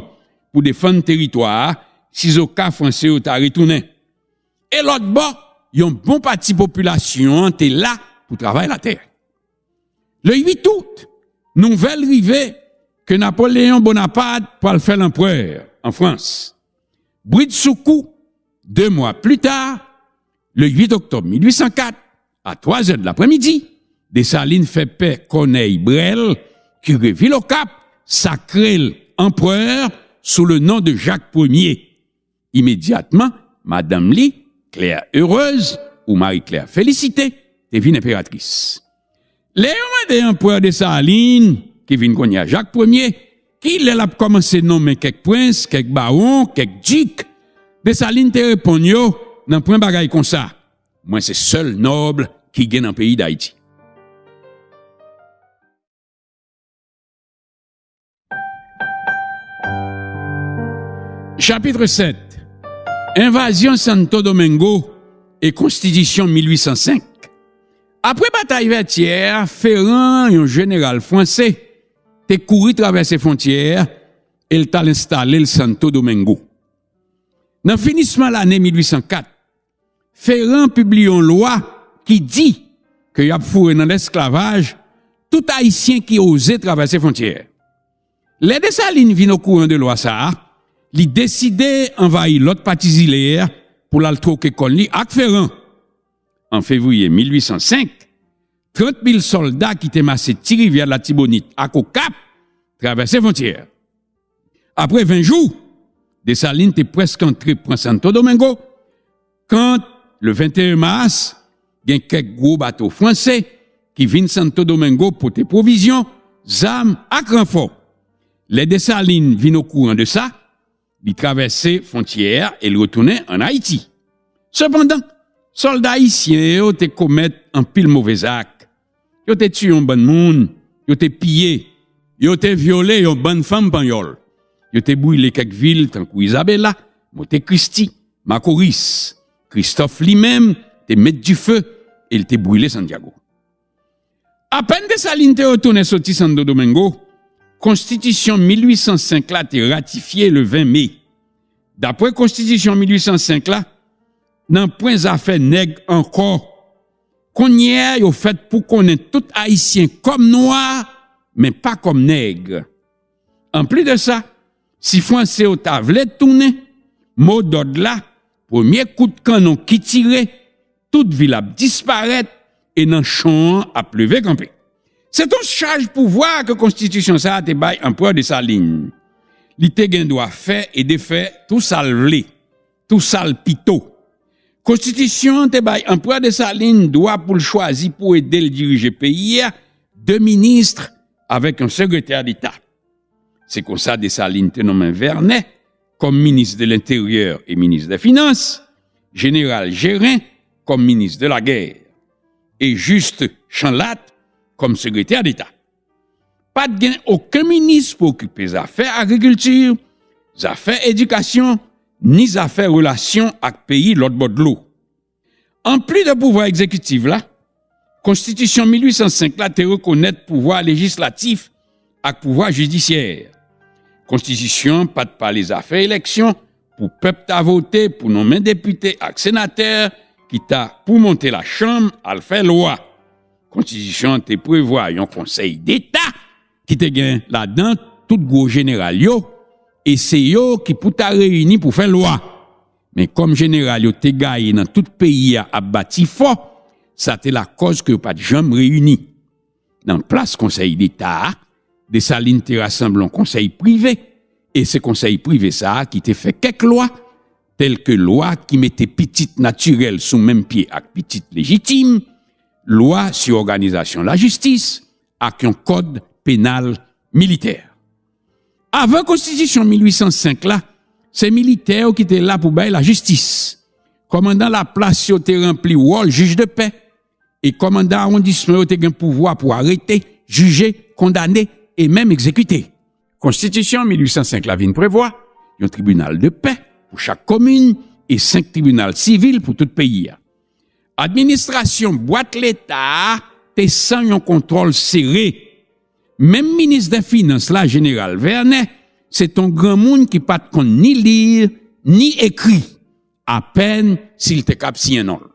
pou defann teritwa a, sizoka Franse yo ta retounen. E lòt bò, yon bon pati popilasyon an te la pou travay latè. Le uit out, nouvèl rive ke Napoleyon Bonaparte pral fè lanprè an Frans. Bridsoukou, de mwa pli ta, le uit oktòb mil uit san kat, a twa zè de lapremidi, Desalin fè pè Kònèy Brèl, kire vil Okap, sakre l anprè sou le non de Jak Premye. Imedyatman, madanm li, Claire Heureuse, ou Marie Claire Félicité, te vin enperatris. Lè yo mande anprè Desalin, ki vin kounye a Jak Premye, ki lè l ap kòmanse nonmen kèk prens, kèk bawon, kèk dik, Desalin te reponn yo, "Nanpwen bagay konsa. Mwen se sèl nòb ki gen nan peyi Dayiti." Chapit sèt. Envazyon Santo Domingo e Konstitisyon mil uit san senk. Apre batay Vètyè a, Ferrand, yon jeneral franse, te kouri travèse fwontyè a e l t al enstale l Santo Domingo. Nan finisman lane mil uit san kat, Ferrand pibliye yon lwa ki di ke y ap foure nan lesklavaj tout Ayisyen ki oze travèse fwontyè. Lè Desalin vin okouran de lwa sa a, li deside anvayi lòt pati zile a pou l al twoke kòn li ak Ferrand. An fevriye mil uit san senk, trant mil sòlda ki te mase Ti Rivyè Latibonit ak Okap travèse fwontyè a. Apre ven jou, Desalin te prèske antre pran Santo Domingo, kan, le venteyen mas, gen kèk gwo bato franse ki vin Santo Domingo pote pwovizyon, zam ak ranfò. Lè Desalin vin okouran de sa, li travèse fwontyè a e l retounen ann Ayiti. Sepandan, sòlda ayisyen yo te komèt anpil move zak. Yo te tiye yon bann moun, yo te piye, yo te vyole yon bann fanm panyòl. Yo te brile kèk vil tankou Isabela, Montekristi, Makoris. Kristòf li menm te met dife e l te brile Santyago. Apèn Desalin te retounen soti Santo Domingo, Konstitisyon mil uit san senk la te ratifye le ven me. Dapre Konstitisyon mil uit san senk la, nanpwen zafè nèg ankò. Kounye a, yo fèt pou konnen tout Ayisyen kòm nwa, men pa kòm nèg. Anplis de sa, si Franse yo ta vle tounen, mo dòd la, premye kout kannon ki tire, tout vil ap disparèt e nanchon an ap leve kanpe. Se t on chaj pouvwa ke konstitisyon sa a te bay Anperè Desalin. Li te gen dwa fè e defè tou sa l vle, tou sa l pito. Konstitisyon an te bay Anperè Desalin dwa pou l chwazi pou ede l dirije peyi a de minis avèk yon sekretè deta. Se konsa Desalin te nonmen Vènè kòm minis de lenteryè e minis de finans, jeneral Jerin kòm minis de lagè, e Jis Chanlat kòm sekretè deta. Pa t gen okenn minis pou okipe zafè agrikilti, zafè edikasyon, ni zafè relasyon ak peyi lòt bò dlo. Anplis de pouvwa egzekitif la, Konstitisyon mil uit san senk la te rekonèt pouvwa lejislatif ak pouvwa jidisyè. Konstitisyon an pa t pale zafè eleksyon pou pèp ta vote pou nonmen depite ak senatè ki ta pou monte lachanm al fè lwa. Konstitisyon an te prevwa yon konsèy deta ki te gen ladan tout gwo jeneral yo, e se yo ki pou ta reyini pou fè lwa. Men kòm jeneral yo te gaye nan tout peyi a ap bati fò, sa te lakòz ke yo pa t janm reyini. Nan plas konsèy deta a, Desalin te rasanble yon konsèy prive, e se konsèy prive sa a ki te fè kèk lwa, tèlke lwa ki mete pitit natirèl sou menm pye ak pitit lejitim, lwa sou òganizasyon lajistis, ak yon kòd penal militè. Avan konstitisyon mil uit san senk la, se militè yo ki te la pou bay lajistis. Kòmandan laplas yo te ranpli wòl jij de pè, e kòmandan awondisman yo te gen pouvwa pou arete, jije, kondane e menm egzekite. Konstitisyon mil uit san senk la vin prevwa yon tribinal de pè pou chak komin e senk tribinal sivil pou tout peyi a. Administrasyon bwat leta a te san yon kontwòl sere. Menm minis de finans la, jeneral Vènè, se t on granmoun ki pa t konn ni li, ni ekri, apèn si l te kab siyen non l.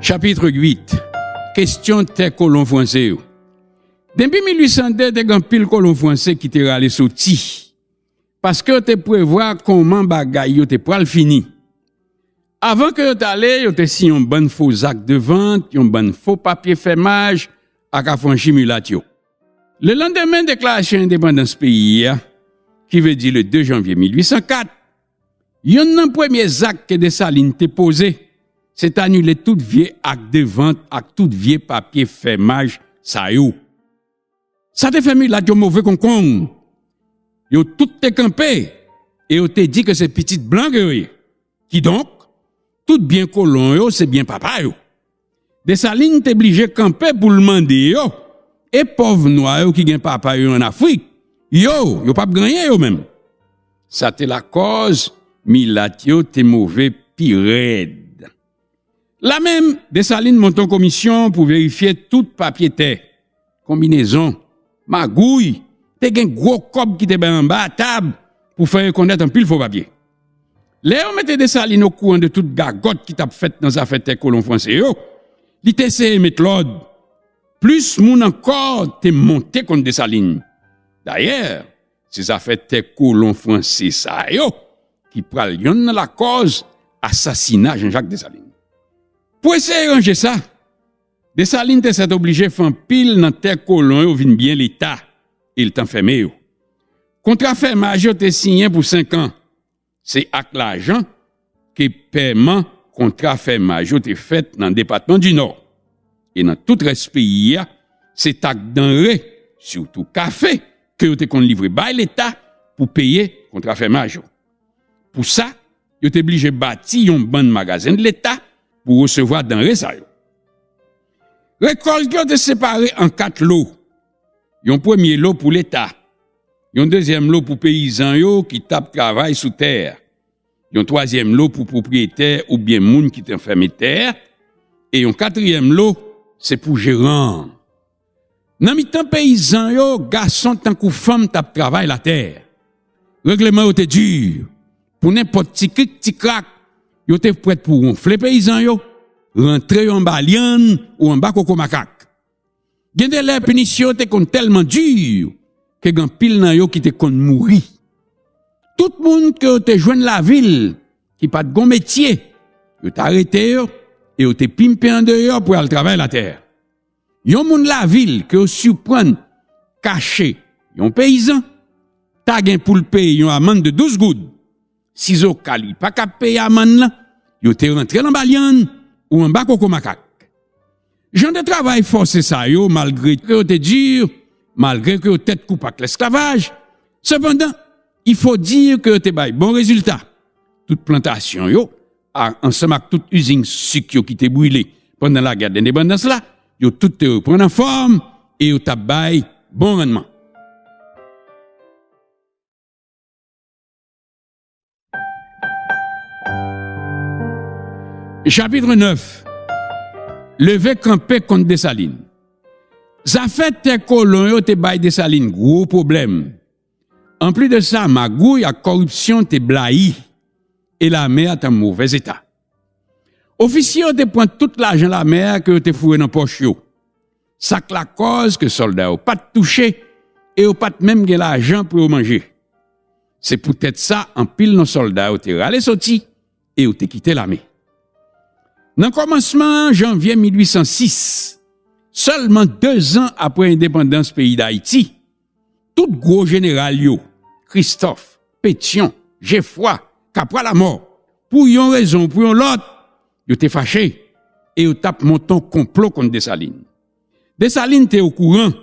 Chapit uit. Kesyon tè kolon franse yo. Depi mil uit san de, te gen anpil kolon franse ki te rale soti, paske yo te prevwa kòman bagay yo te pral fini. Avan ke yo t ale, yo te siyen yon bann fo zak de vant, yon bann fo papye fèmaj ak afranchi milat yo. Lelandemen deklarasyon endepandans peyi a, ki vle di le de janvye mil uit san kat, youn nan premye zak ke Desalin te poze, se t anile tout vye ak de vant ak tout vye papye fèmaj sa yo. Sa te fè milat yo move konkonn. Yo tout te kanpe e yo te di ke se pitit blan ke yo ye. Kidonk, tout byen kolon yo se byen papa yo. Desalin te blije kanpe pou l mande yo, e pòv nwa yo ki gen papa yo ann Afrik, yo, yo p ap gen anyen yo menm. Sa te lakòz milat yo te move pi rèd. La menm, Desalin monte yon komisyon pou verifye tout papye tè, konbinezon, magouy, te gen gwo kòb ki te bay anba tab pou fè rekonèt anpil fo papye. Lè yo mete Desalin okouran de tout gagòt ki t ap fèt nan zafè tè kolon franse yo, li te eseye met lòd. Plis moun ankò te monte kont Desalin. Dayè, se zafè tè kolon franse sa yo ki pral yonn nan lakòz asasina Jean-Jacques Dessalines. Pou eseye ranje sa, Desalin te sètoblije fè anpil nan tè kolon yo vin byen Leta e l t anfèmen yo. Kontra fèmaj yo te siyen pou senk an. Se ak lajan ke pèman kontra fèmaj yo te fèt nan depatman di Nò. E nan tout rès peyi a, se t ak danre, sitou kafe, ke yo te konn livre bay Leta pou peye kontra fèmaj yo. Pou sa, yo te blije bati yon bann magazen Leta pou resevwa danre sa yo. Rekòlt yo te separe an kat lo. Yon premye lo pou Leta, yon dezyèm lo pou peyizan yo ki t ap travay sou tè a, yon twazyèm lo pou pwopriyetè oubyen moun ki te fèmen tè a, e yon katriyèm lo se pou jeran an. Nan mitan peyizan yo, gason tankou fanm t ap travay latè. Regleman yo te di. Pou nenpòt ti krik ti krak, yo te prèt pou wonfle peyizan yo, rantre yo anba lyann ou anba koko makak. Gen de lè pinisyon yo te konn tèlman di ke gen anpil nan yo ki te konn mouri. Tout moun ke yo te jwenn lavil ki pa t gon metye, yo te arete yo e yo te pimpe andeyò pou y al travay latè. Yon moun lavil ke yo siprann kache yon peyizan ta gen pou l peye yon amann de douz goud. Sizoka li pa kab peye amann lan, yo te rantre l anba lyann ou anba koko makak. Jan de travay fòse sa yo, malgre ke yo te di, malgre ke yo tèt koupe ak lesklavaj, sepandan, il faut dire ke yo te bay bon rezilta. Tout plantasyon yo, a, ansanm ak tout izin sik yo ki te brile pandan lagè dendepandans la, yo tout te reprann anfòm e yo t ap bay bon rannman. Chapit nèf. Leve kanpe kont Desalin. Zafè tè kolon yo te bay Desalin gwo pwoblèm. Anplis de sa, magouy ak kòripsyon te blayi e lame a t an movèz eta. Ofisye yo te pran tout lajan lame a ke yo te foure nan pòch yo. Sa k lakòz ke sòlda yo pa t touche e yo pa t menm gen lajan pou yo manje. Se poutèt sa, anpil nan sòlda yo te rale soti e yo te kite lame. Nan kòmansman janvye mil uit san sis, sèlman dezan apre endepandans peyi Dayiti, tout gwo jeneral yo, Kristòf, Petyon, Jefwa, Kapwa Lamò, pou yon rezon ou pou yon lòt, yo te fache e yo t ap monte yon konplo kont Desalin. Desalin te okouran.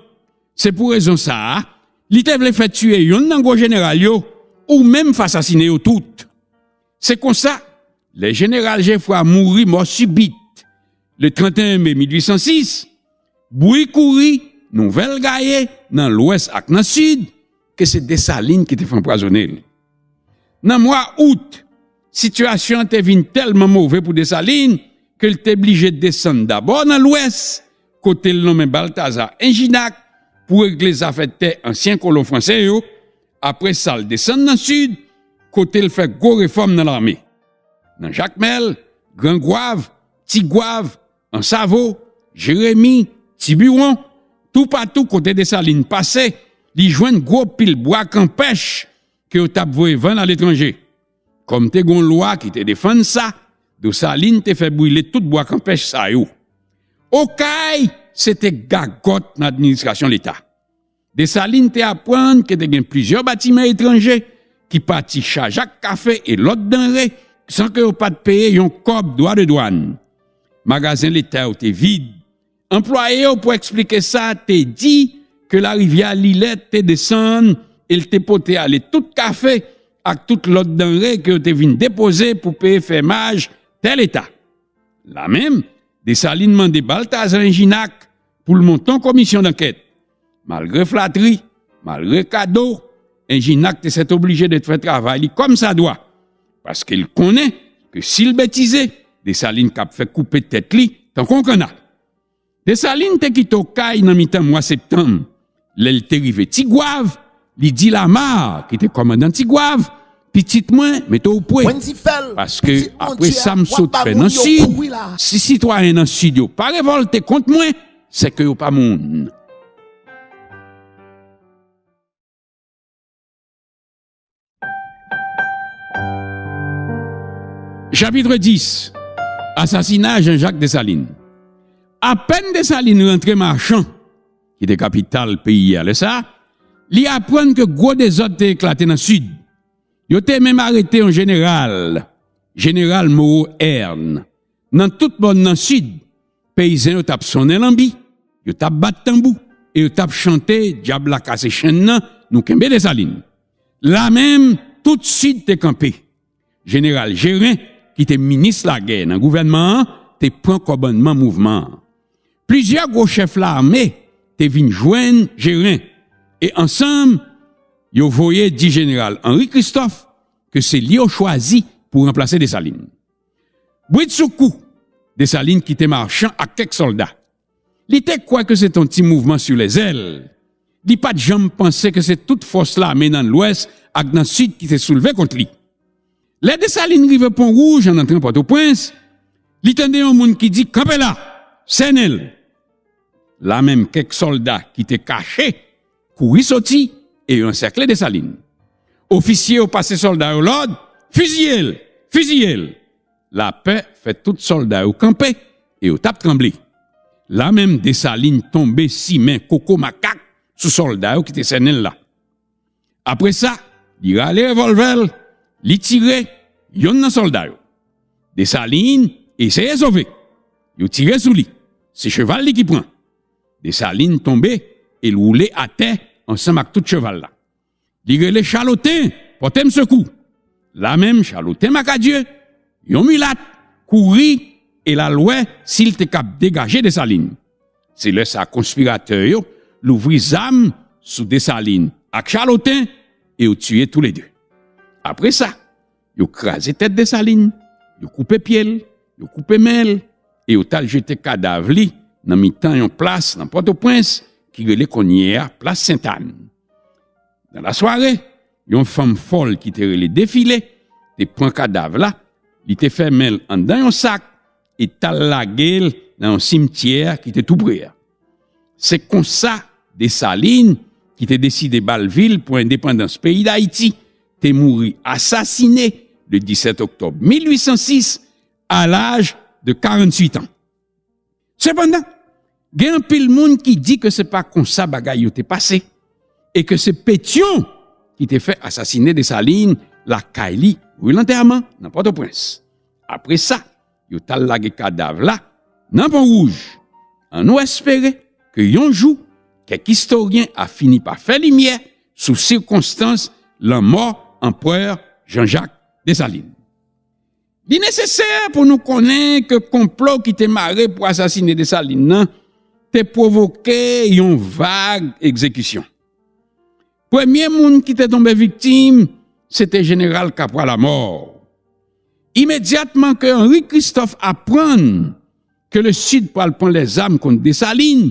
Se pou rezon sa a, li te vle fè tiye yonn nan gwo jeneral yo, ou menm fè asasinen yo tout. Se konsa, lè jeneral Jefwa mouri mò sibit le trannteyen me mil uit san sis, bri kouri, nouvèl gaye nan Lwès ak nan Sid, ke se Desalin ki te fè anpwazonnen l. Nan mwa out, sitiyasyon an te vin tèlman move pou Desalin ke l te blije desann dabò nan Lwès, kote l nonmen Baltazar Enjinac pou regle zafè tè ansyen kolon franse yo. Apre sa, l desann nan Sid, kote l fè gwo refòm nan lame. Nan Jakmèl, Gran Gwav, Ti Gwav, Ansavo, Jeremi, Tibiwon, toupatou kote Desalin pase, li jwenn gwo pil bwa kanpèch ke yo t ap voye vann aletranje. Kòm te gen yon lwa ki te defann sa, Desalin te fè brile tout bwa kanpèch sa yo. Okay se te gagòt nan administrasyon Leta. Desalin te aprann ke te gen plizyè batiman etranje ki pati chaje ak kafe e lòt danre san ke yo pa t peye yon kòb dwa de dwàn. Magazen Leta yo te vid. Anplwaye yo, pou eksplike sa, te di ke larivyè Lilè te desann e l te pote ale tout kafe ak tout lòt danre ke yo te vin depoze pou peye fèmaj tè Leta. Lamenm, Desalin mande Baltazar Enjinak pou l monte yon komisyon dankèt. Malgre flatri, malgre kado, Enjinak te sètoblije de fè travay li kòmsadwa, paske l konnen ke si l betize, Desalin kab fè koupe tèt li tankou yon kanna. Desalin te kite Okay nan mitan mwa septanm. Lè l te rive Tigwav, li di Lamar, ki te kòmandan Tigwav, "Pitit mwen, mete w pre, paske apre sa m sot fè nan Sid, si sitwayen nan Sid yo pa revòlte kont mwen, se ke yo pa moun." Chapitre dix. Asasina Jean-Jacques Dessalines. Apèn Desalin rantre Machan, ki te kapital peyi a lè sa a, li aprann ke gwo dezòd te eklate nan Sid. Yo te menm arete yon jeneral, jeneral Moreau Erne. Nan tout mòn nan Sid, peyizan yo t ap sonnen lanbi, yo t ap bat tanbou, e yo t ap chante, "Dyab la kase chenn nan, nou kenbe Desalin." Lamenm, tout Sid te kanpe. Jeneral Jerin, ki te minis lagè nan gouvènman an, te pran kòmandman mouvman an. Plizyè gwo chèf lame te vin jwenn Jerin, e ansanm, yo voye di jeneral Henri Christophe ke se li yo chwazi pou ranplase Desalin. Bridsoukou, Desalin kite Machan ak kèk sòlda. Li te kwè ke se t on ti mouvman sou lèzèl. Li pa t janm panse ke se tout fòs lame nan Lwès ak nan Sid ki te soulve kont li. Lè Desalin rive Pon Wouj an antran Pòtoprens, li tande yon moun ki di, "Kanpe la! Sènen l!" Lamenm, kèk sòlda ki te kache kouri soti e yo ansèkle Desalin. Ofisye yo pase sòlda yo lòd, "Fiziye l! Fiziye l!" Lapè fè tout sòlda yo kanpe e yo t ap tranble. Lamenm, Desalin tonbe simen koko makak sou sòlda yo ki te sènen l la. Apre sa, li rale revòlvè l, li tire yonn nan sòlda yo. Desalin eseye sove. Yo tire sou li. Se cheval li ki pran. Desalin tonbe e l woule atè ansanm ak tout cheval la. Li rele, "Chaloten, pòte m sekou!" Lamenm, Chaloten Makadye, yon milat, kouri e l al wè si l te kab degaje Desalin. Se lè sa a konspiratè yo louvri zam sou Desalin ak Chaloten e yo tiye toulede. Apre sa, yo kraze tèt Desalin, yo koupe pye l, yo koupe men l, e yo t al jete kadav li nan mitan yon plas nan Pòtoprens ki rele kounye a Plas Sentàn. Nan lasware, yon fanm fòl ki te rele Defile te pran kadav la, li te fèmen l anndan yon sak e t al lage l nan yon simityè ki te tou pre a. Se konsa Desalin, ki te deside ba l vi l pou endepandans peyi Dayiti, te mouri asasine le disèt oktòb mil uit san sis, a laj de karanntuit an. Sepandan, gen anpil moun ki di ke se pa konsa bagay yo te pase, e ke se Petyon ki te fè asasine Desalin lakay li, ri Lantèman, nan Pòtoprens. Apre sa, yo t al lage kadav la nan Pon Wouj. Annou espere ke yon jou, kèk istoryen a fini pa fè limyè sou sikonstans lanmò Anperè Jean-Jacques Dessalines. Li nesesè pou nou konnen ke konplo ki te mare pou asasine Desalin nan te pwovoke yon vag egzekisyon. Premye moun ki te tonbe viktim, se te jeneral Kapwa Lamò. Imedyatman ke Henri Christophe aprann ke Lesid pral pran lèzam kont Desalin,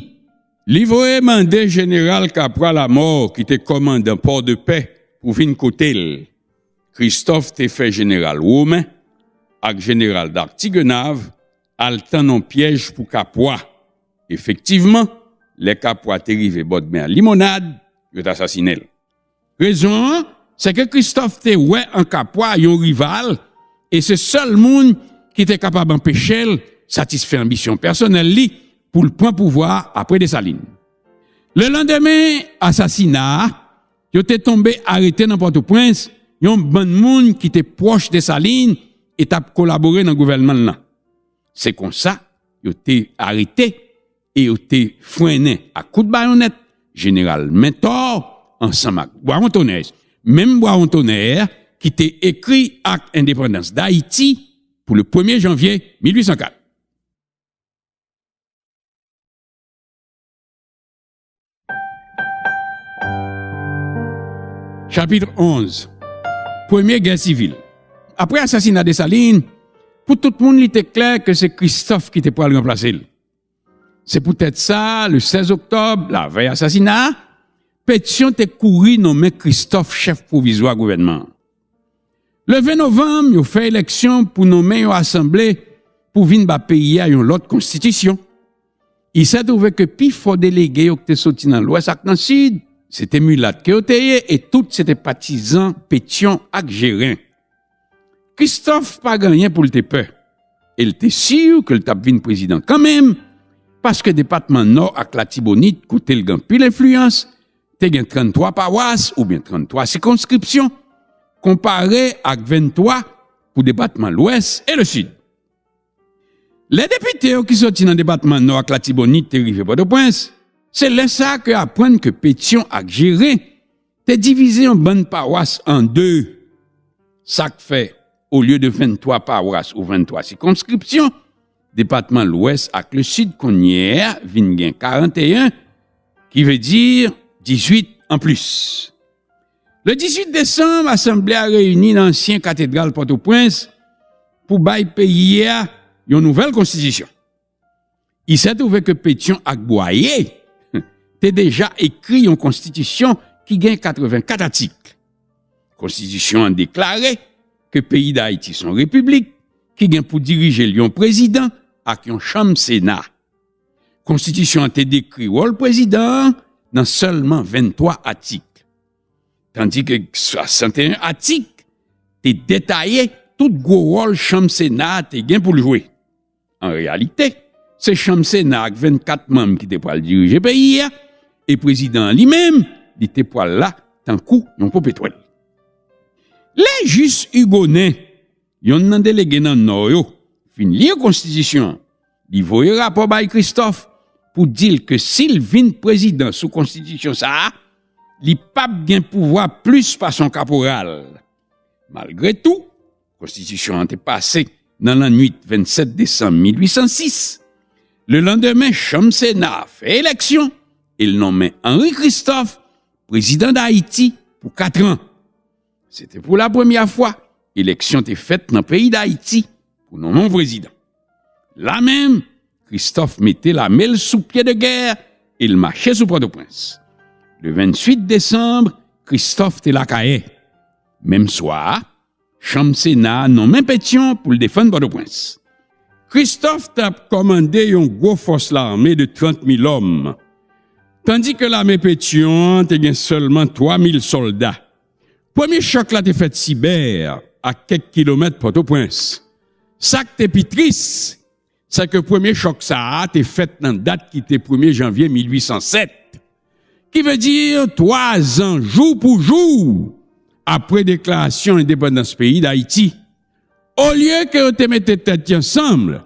li voye mande jeneral Kapwa Lamò, ki te kòmandan Pòdepè, pou vin kote l. Christophe te fè jeneral Women ak jeneral Dartiguenave al tann yon pyèj pou Kapwa. Efektivman, lè Kapwa te rive bòdmè Limonad, yo t asasinen l. Rezon an, se ke Kristòf te wè an Kapwa yon rival, e se sèl moun ki te kapab anpeche l satisfè anbisyon pèsonèl li pou l pran pouvwa a apre Desalin. Lelandemen asasina a, yo te tonbe arete nan Pòtoprens yon bann moun ki te pwòch Desalin e t ap kolabore nan gouvènman l lan. Se konsa, yo te arete e yo te frennen ak kout bayonèt Jeneral Mentor ansanm ak Bwawon Tonè. Menm Bwawon Tonè ki te ekri Ak Endepandans Dayiti pou le premye janvye mil uit san kat. Chapit onz. Premye gè sivil. Apre asasina Desalin, pou tout moun, li te klè ke se Kristòf ki te pral ranplase l. Se poutèt sa, le sèz oktòb, lavèy asasina a, Petyon te kouri nonmen Kristòf chèf pwovizwa gouvènman an. Le ven novanm, yo fè eleksyon pou nonmen yon asanble pou vin ba peyi a yon lòt konstitisyon. Il se trouve ke pifò delege yo ki te soti nan Lwès ak nan Sid, se te milat ke yo te ye, e tout se te patizan Petyon ak Jerin. Kristòf pa gen anyen pou l te pè, e l te si ke l t ap vin prezidan kanmenm, paske depatman Nò ak Latibonit, kote l gen anpil enfliyans, te gen tranntwa pawas oubyen tranntwa sikonskripsyon, konpare ak venntwa pou depatman Lwès e Lesid. Lè depite yo ki soti nan depatman Nò ak Latibonit te rive Pòtoprens, se lè sa a ke aprann ke Petyon ak Jerin te divize yon bann pawas an de. Sa k fè, olye de venntwa pawas ou venntwa sikonskripsyon, depatman Lwès ak Lesid kounye a vin gen karanteyen, ki vle di dizuit anplis. Le dizuit desanm, asanble a reyini nan ansyen katedral Pòtoprens pou bay peyi a yon nouvèl konstitisyon. Il se trouve ke Petyon ak Bwaye te deja ekri yon konstitisyon ki gen katrevenkat atik. Konstitisyon an deklare ke peyi Dayiti se yon repiblik ki gen pou dirije l yon prezidan ak yon chanm Sena. Konstitisyon an te dekri wòl prezidan an nan sèlman venntwa atik, tandike swasanteyen atik te detaye tout gwo wòl chanm Sena a te gen pou l jwe. An reyalite, se chanm Sena ak vennkat manm ki te pral dirije peyi a, e prezidan an li menm, li te pral la tankou yon popetwèl. Lè Jis Igonen, yonn nan delege nan Nò yo, fin li konstitisyon an, li voye rapò bay Kristòf pou di l ke si l vin prezidan sou konstitisyon sa a, li p ap gen pouvwa plis pase yon kaporal. Malgre tou, konstitisyon an te pase nan lannwit vennsèt desanm mil uit san sis. Lelandemen, chanm Sena a fè eleksyon e l nonmen Henri Kristòf prezidan Dayiti pou kat an. Se te pou lapremyè fwa eleksyon te fèt nan peyi Dayiti pou nonmen yon prezidan. La menm, Kristòf mete lame l sou pye de gè e l mache sou Pòtoprens. Le vennuit desanm, Kristòf te lakay. Menm swa a, chanm Sena a nonmen Petyon pou l defann Pòtoprens. Kristòf t ap kòmande yon gwo fòs lame de trant mil òm, tandike lame Petyon an te gen sèlman twa mil sòlda. Premye chòk la te fèt Sibè, a kèk kilomèt Pòtoprens. Sa k te pi tris, se ke premye chòk sa a te fèt nan dat ki te premye janvye mil uit san sèt, ki vle di twa zan jou pou jou apre deklarasyon endepandans peyi Dayiti. Olye ke yo te mete tèt yo ansanm,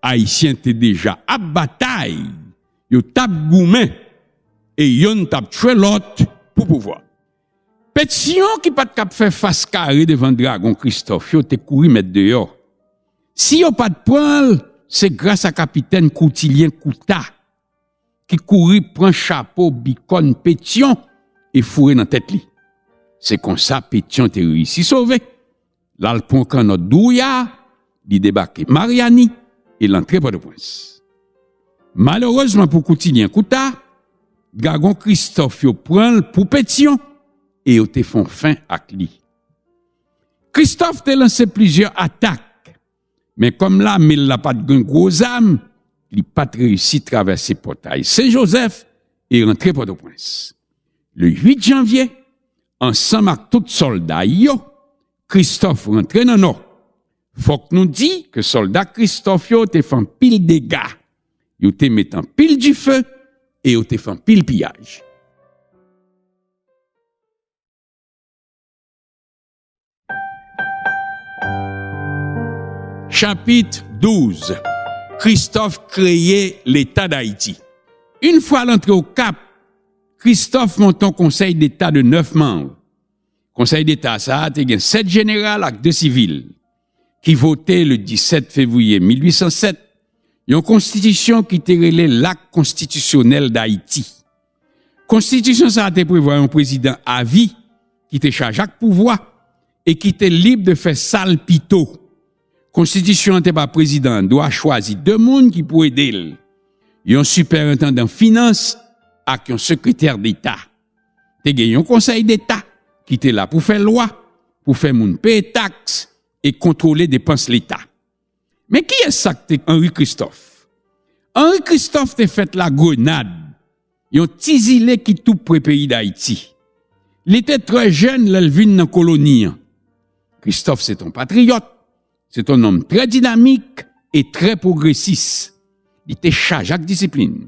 Ayisyen te deja ap batay, yo t ap goumen, e yonn t ap tchwe lòt pou pouvwa. Petyon, ki pa t k ap fè fas kare devan dragon Kristòf yo, te kouri mèt deyò. Si yo pa t pran l, se gras a kapitèn Koutilyen Kouta, ki kouri pran chapo bikòn Petyon e foure nan tèt li. Se konsa Petyon te reyisi sove. L al pran kannòt Dwouya, li debake Maryani e l antre Pòtoprens. Malerezman pou Koutilyen Kouta, dragon Kristòf yo pran l pou Petyon e yo te fè yon fen ak li. Kristòf te lanse plizyè atak, Men kòm lame l la pa t gen gwo zam, li pa t reyisi travèse pòtay Sen Jozèf e rantre Pòtoprens. Le uit janvye, ansanm ak tout sòlda yo, Kristòf rantre nan Nò. Fòk nou di ke sòlda Kristòf yo te fè anpil dega. Yo te met anpil dife e yo te fè anpil piyaj. Chapit douz. Kristòf kreye Leta Dayiti. Yon fwa l antre Okap, Kristòf monte yon Konsèy Deta de nèf manm. Konsèy Deta sa a te gen sèt jeneral ak de sivil ki vote le disèt fevriye mil uit san sèt yon konstitisyon ki te rele Lak Konstitisyonèl Dayiti. Konstitisyon sa a te prevwa yon prezidan avi ki te chaje ak pouvwa e ki te lib de fè sa l pito. Konstitisyon an te ba prezidan an dwa chwazi de moun ki pou ede l, yon sipèentandan finans ak yon sekretè deta. Te gen yon Konsèy Deta ki te la pou fè lwa, pou fè moun peye taks e kontwole depans Leta. Men kiyès sa k te Henri Christophe? Henri Christophe te fèt Lagrenad, yon ti zile ki tou pre peyi Dayiti. Li te trè jèn lè l vin nan koloni an. Christophe se t on patriyòt, se t on nonm trè dinamik e trè pwogresis. Li te chaje ak disiplin.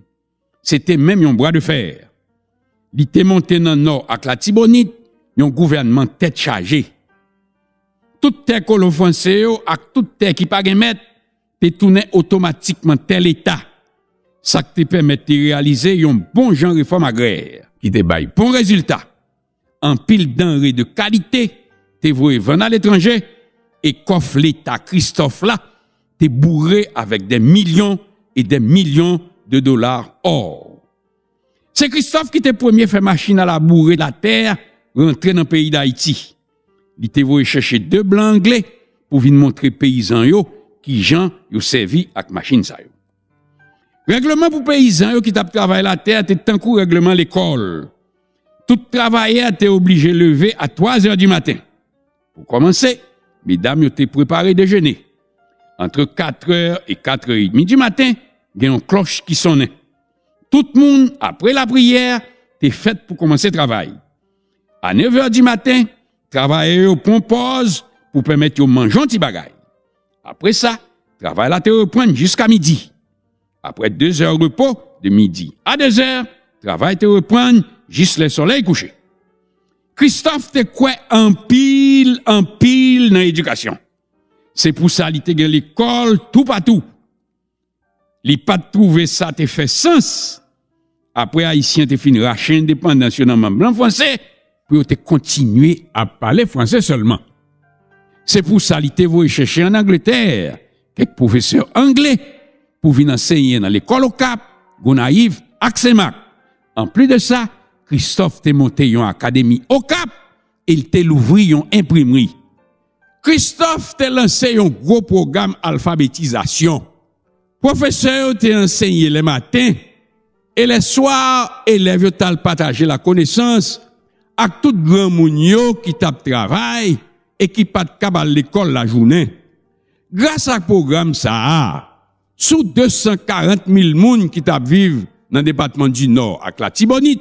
Se te menm yon bra de fè. Li te monte nan Nò ak Latibonit yon gouvènman tèt chaje. Tout tè kolon franse yo ak tout tè ki pa gen mèt te tounen otomatikman tè Leta, sa k te pèmèt li reyalize yon bon jan refòm agrè ki te bay bon rezilta. Anpil danre de kalite te voye vann aletranje e kòf Leta Christophe la te boure avèk dè milyon e dè milyon de dola òr. Se Christophe ki te premye fè machin a laboure latè rantre nan peyi Dayiti. Li te voye chèche de blan angle pou vin montre peyizan yo kijan yo sèvi ak machin sa yo. Règleman pou peyizan yo ki t ap travay latè te tankou règleman lekòl. Tout travayè te oblije leve a twa zè di maten. Pou kòmanse, medam yo te prepare dejene. Antre katrè e katrè edmi di maten, gen yon klòch ki sonnen. Tout moun, apre lapriyè, te fèt pou kòmanse travay. A nèf è di maten, travayè yo pran pòz pou pèmèt yo manje yon ti bagay. Apre sa, travay la te reprann jiska midi. Apre de zè repo, de midi a de zè, travay te reprann jis lè solèy kouche. Christophe te kwè anpil, anpil nan edikasyon. Se pou sa li te gen lekòl toupatou. Li pa t twouve sa te fè sans apre Ayisyen te fin rache endepandans yo nan men blan franse pou yo te kontinye ap pale franse sèlman. Se pou sa li te voye chèche ann Angletè kèk pwofesè angle pou vin ansenye nan lekòl Okap, Gonayiv ak Senmak. Anplis de sa, Christophe te monte yon akademi Okap e l te louvri yon enprimri. Christophe te lanse yon gwo pwogram alfabetizasyon. Pwofesè yo te ansenye lè maten, e lè swa, elèv yo t al pataje lakonesans ak tout granmoun yo ki t ap travay e ki pa t kab al lekòl lajounen. Gras ak pwogram sa a, sou de san karant mil moun ki t ap viv nan depatman di Nò ak Latibonit,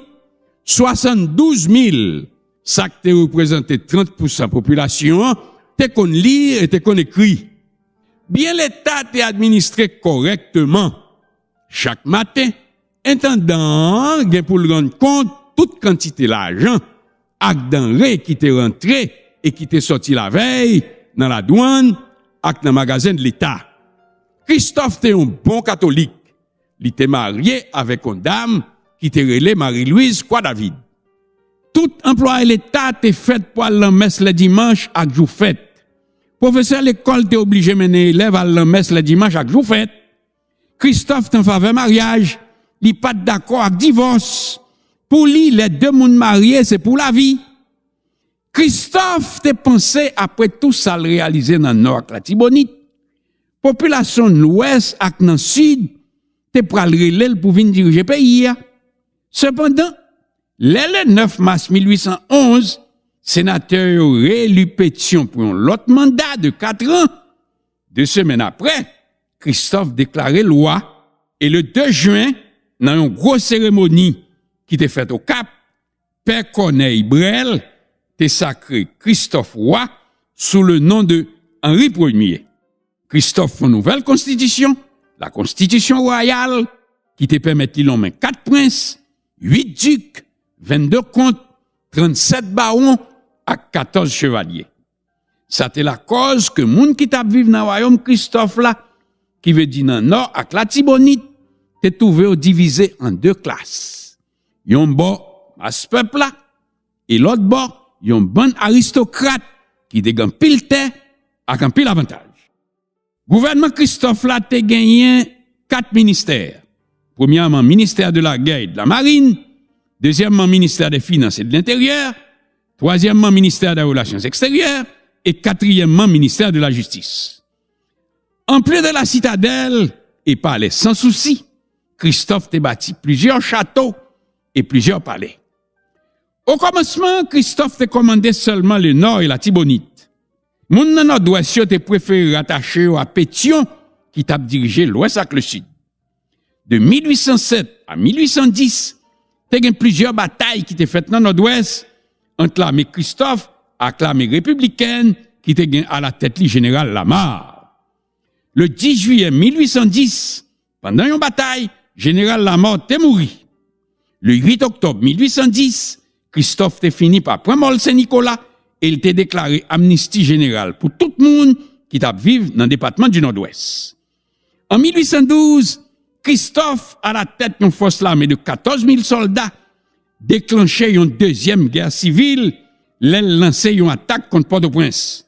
swasanndouz mil, sa k te reprezante trant pousan popilasyon an, te konn li e te konn ekri. Byen Leta te administre kòrèkteman. Chak maten, entandan an gen pou l rann kont tout kantite lajan ak danre ki te rantre e ki te sòti lavèy nan ladwann ak nan magazen Leta. Christophe te yon bon katolik. Li te marye avèk yon dam ki te rele Marie Louise Croix David. Tout anplwaye Leta te fèt pou al lanmès lè dimanch ak jou fèt. Pwofesè lekòl te oblije mennen elèv al lanmès lè dimanch ak jou fèt. Christophe t an favè maryaj, li pa t dakò ak divòs. Pou li, lè de moun marye, se pou lavi. Christophe te panse, apre tou sa l reyalize nan Nò ak Latibonit, popilasyon Lwès ak nan Sid te pral rele l pou vin dirije peyi a. Sepandan, lè le nèf mas mil uit san onz, senatè yo reeli Pétion pou yon lòt manda de kat an, De semèn apre, Kristòf deklare l wa, e le de jen, nan yon gwo seremoni ki te fèt Okap, Pè Kònèy Brel te sakre Kristòf wa sou le non de Anri Premye. Kristòf fè yon nouvèl konstitisyon, la Constitution Royale, ki te pèmèt li nonmen kat prens, uit dik, vennde kont, trannsèt bawon ak katòz chevalye. Sa te lakòz ke moun ki t ap viv nan wayòm Kristòf la, ki vle di nan Nò ak Latibonit, te twouve yo divize an de klas. Yon bò, mas pèp la, e lòt bò, yon bann aristokrat ki te gen anpil tè ak anpil avantaj. Gouvènman Kristòf la te genyen kat ministè. Premyèman, ministè de la guerre et de la marine, dezyèmman, ministè de finans e de lenteryè, twazyèmman, ministè de relasyon eksteryè, e katriyèmman, ministè de la jistis. Anplis de la sitadèl e palè Sansousi, Kristòf te bati plizyè chato e plizyè palè. Okòmansman, Kristòf te kòmande sèlman le Nò e Latibonit. Moun nan Nòdwès yo te prefere ratache yo a Petyon, ki t ap dirije Lwès ak Lesid. De mil uit san sèt a mil uit san dis, te gen plizyè batay ki te fèt nan Nòdwès ant lame Kristòf ak lame repiblikèn ki te gen alatèt li Jeneral Lamar. Le dis jiyè mil uit san dis, pandan yon batay, Jeneral Lamar te mouri. Le uit oktòb mil uit san dis, Kristòf te fini pa pran mò l Sen Nikola e l te deklare amnisti jeneral pou tout moun ki t ap viv nan depatman di Nòdwès. An mil uit san douz, Kristòf, alatèt yon fòs lame de katòz mil sòlda, deklanche yon dezyèm gè sivil lè l lanse yon atak kont Pòtoprens.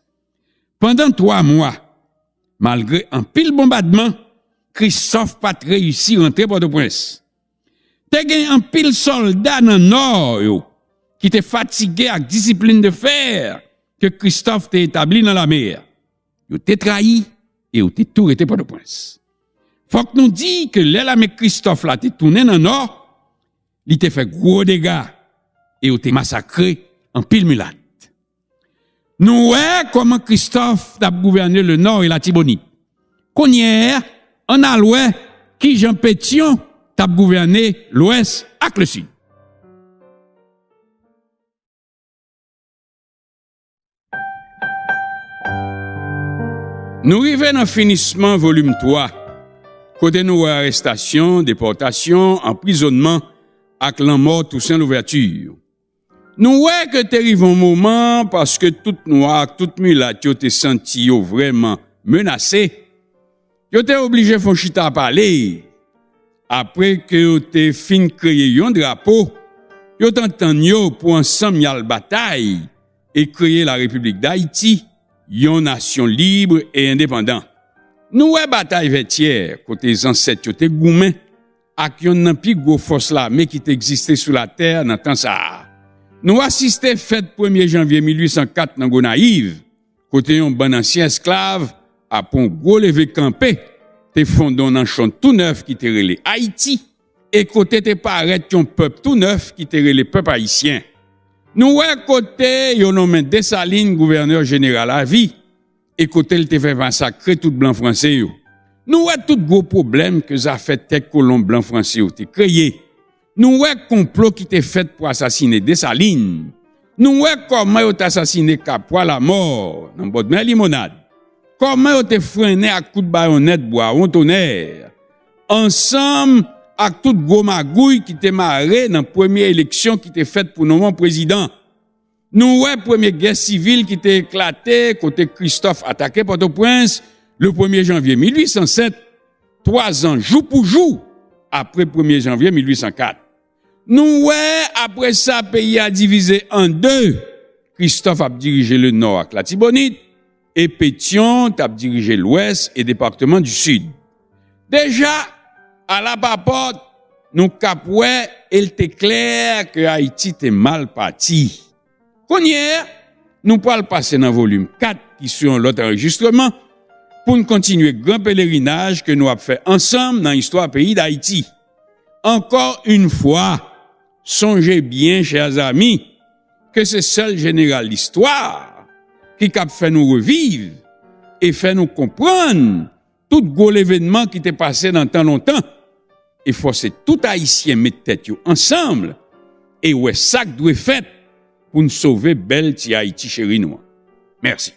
Pandan twa mwa, malgre anpil bonbadman, Kristòf pa t reyisi rantre Pòtoprens. Te gen anpil sòlda nan Nò yo ki te fatige ak disiplin de fè ke Kristòf te etabli nan lame a. Yo te trayi e yo te tou rete Pòtoprens. Fòk nou di ke lè lame Kristòf la te tounen nan Nò, li te fè gwo dega e yo te masakre anpil milat. Nou wè kòman Kristòf t ap gouvène Lenò e Latibonit. Kounye a, ann al wè kijan Petyon t ap gouvène Lwès ak Lesid. Nou rive nan finisman volim twa, kote nou wè arestasyon, depòtasyon, anprizònman ak lanmò Tousen Louvèti. Nou wè ke te rive yon moman, paske tout nwa ak tout milat yo te santi yo vrèman menase, yo te oblije fè yon chita pale. Apre ke yo te fin kreye yon drapo, yo t antann yo pou ansanm y al batay e kreye Larepiblik Dayiti, yon nasyon lib e endepandan. Nou wè batay Vètyè, kote zansèt yo te goumen ak yonn nan pi gwo fòs lame ki te egziste sou latè nan tan sa a. Nou asiste fèt premye janvye mil uit san kat nan Gonayiv, kote yon bann ansyen esklav, apre yon gwo leve kanpe, te fonde yon nasyon tou nèf ki te rele Ayiti, e kote te parèt yon pèp tou nèf ki te rele pèp ayisyen. Nou wè kote yo nonmen Desalin gouvènè jeneral avi, e kote l te fè masakre tout blan franse yo. Nou wè tout gwo pwoblèm ke zafè tè kolon blan franse yo te kreye. Nou wè konplo ki te fèt pou asasine Desalin. Nou wè kòman yo t asasine Kapwa Lamò nan bòdmè Limonad. Kòman yo te frennen ak kout bayonèt Bwawon Tonè, ansanm ak tout gwo magouy ki te mare nan premye eleksyon ki te fèt pou nonmen prezidan. Nou wè premye gè sivil ki te eklate kote Kristòf atake Pòtoprens le premye janvye mil uit san sèt, twa zan jou pou jou apre premye janvye mil uit san kat. Nou wè, apre sa, peyi a divize an de. Kristòf ap dirije Lenò ak Latibonit, e Petyon t ap dirije Lwès e depatman di Sid. Deja, alapapòt, nou k ap wè, e l te klè ke Ayiti te mal pati. Kounye a, nou pral pase nan volim kat, ki se yon lòt anrejistreman, pou n kontinye gran pelerinaj ke nou ap fè ansanm nan istwa peyi Dayiti. Encore une fois, sonje byen, chè zanmi, ke se sèl jeneral listwa ki kab fè nou reviv, e fè nou konprann tout gwo levènman ki te pase nan tan lontan, e fòse tout Ayisyen met tèt yo ansanm e wè sa k dwe fèt pou n sove bèl ti Ayiti cheri nou an. Mèsi.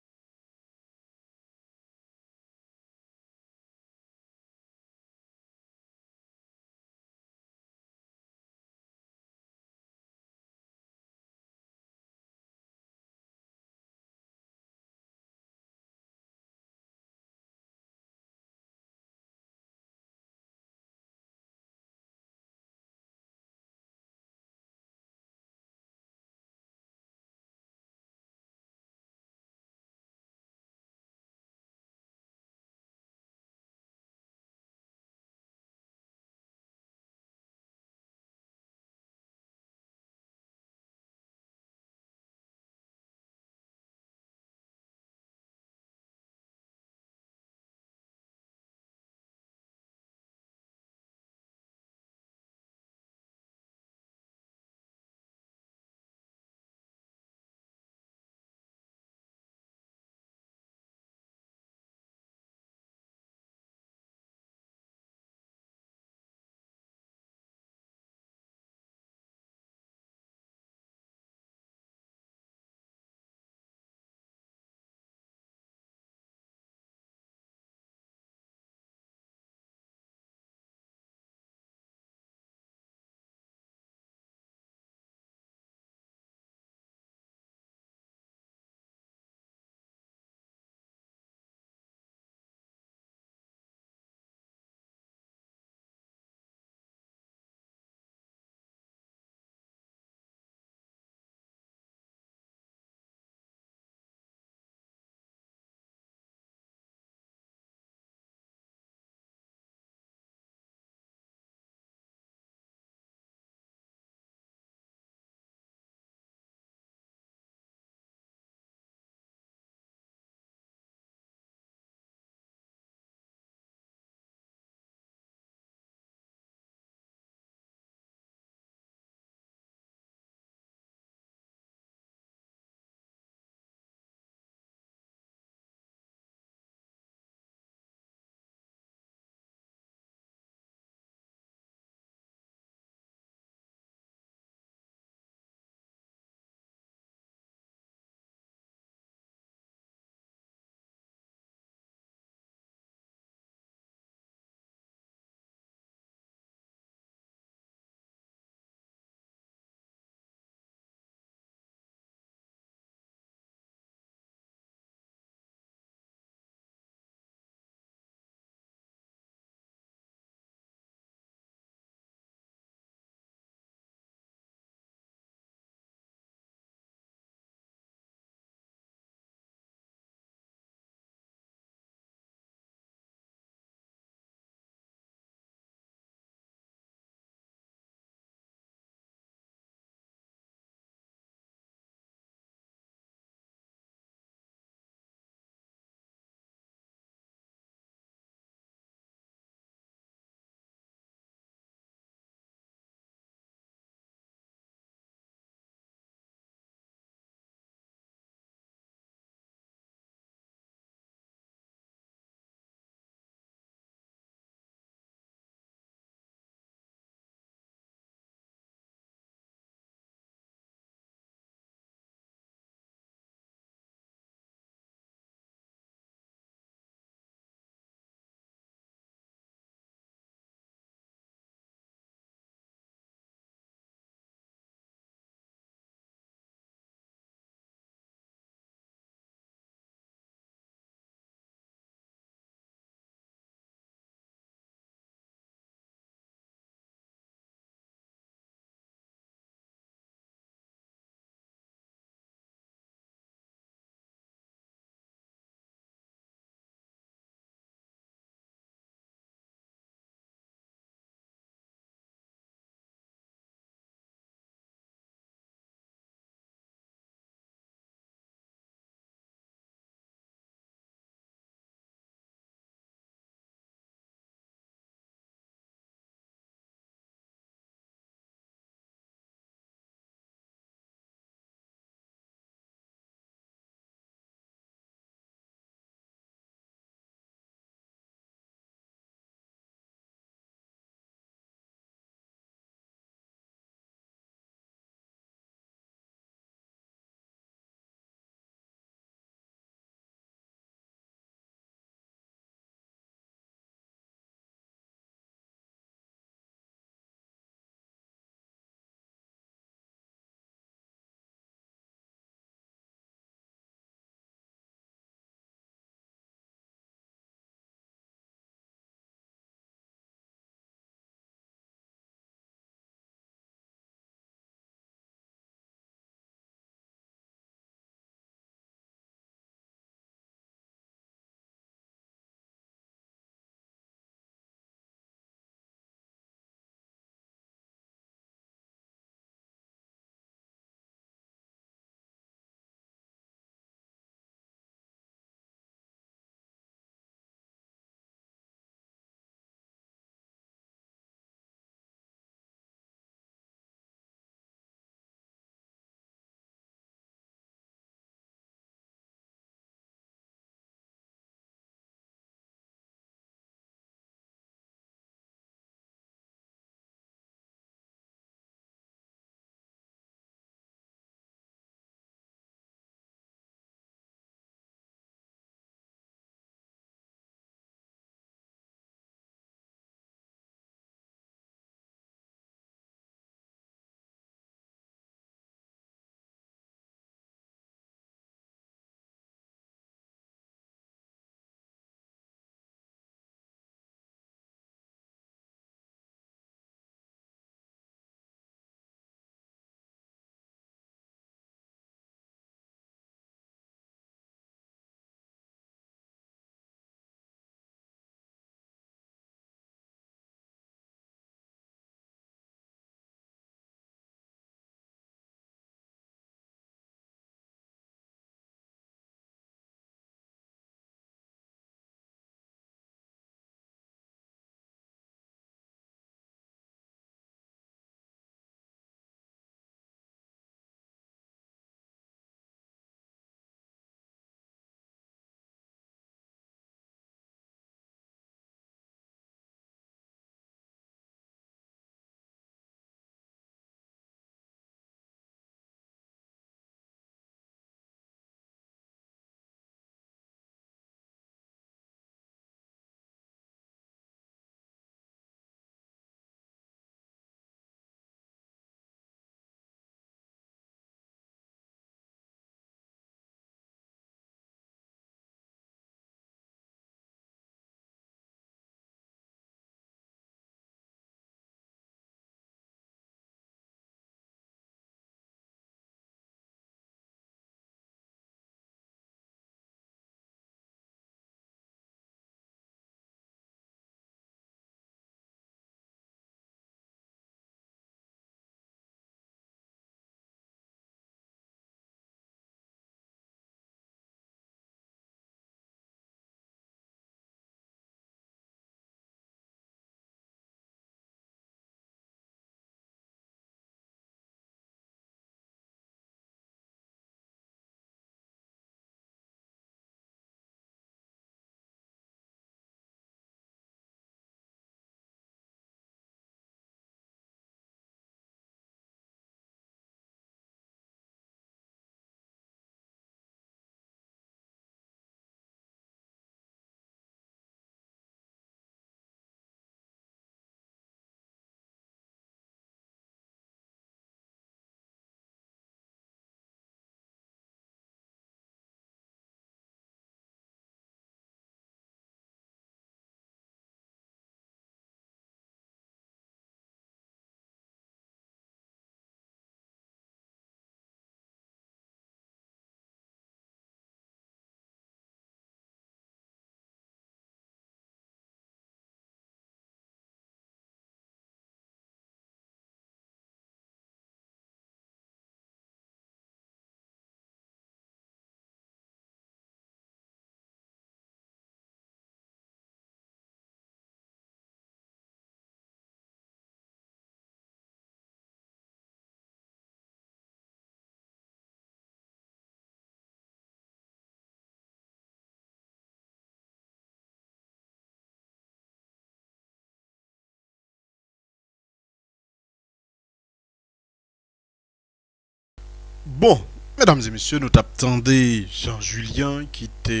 Bon, medam e mesye, nou t ap tande Jean Julien ki te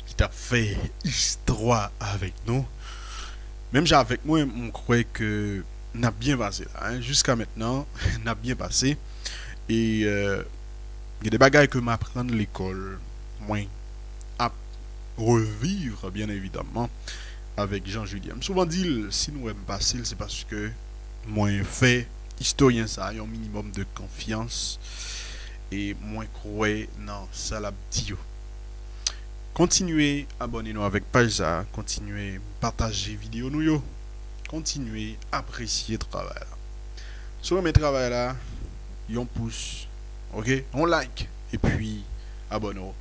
ki t ap fè istwa avèk nou. Menm jan avèk mwen, m kwè ke n ap byen pase la, hein. Jiska mentnan, n ap byen pase. E euh, gen de bagay ke m aprann lekòl, mwen ap reviv, byen evidaman, avèk Jean Julien. M souvan di l, si nou wè m pase l, se paske mwen fè istoryen sa yon minimòm de konfyans e mwen kwè nan sa l ap di yo. Kontinye abòne nou avèk paj sa, kontinye pataje videyo nou yo, kontinye apresye travay la. Si w renmen travay la, yon pous, ok, yon like, epi abòne w.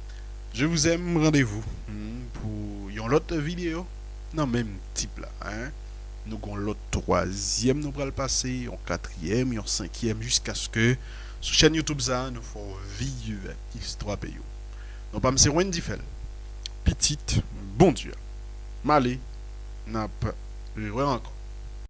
Je vous aime, randevou, hmm, pou yon lòt videyo nan menm tip la, hein. Nou gon lòt twazyèm nou pral pase, yon katriyèm, yon senkyèm, jiskaske sou chèn YouTube sa, nou fè w viv istwa peyi w. Non pa m se Wendy Fèl, pitit Bondye. M ale, n ap rewè ankò.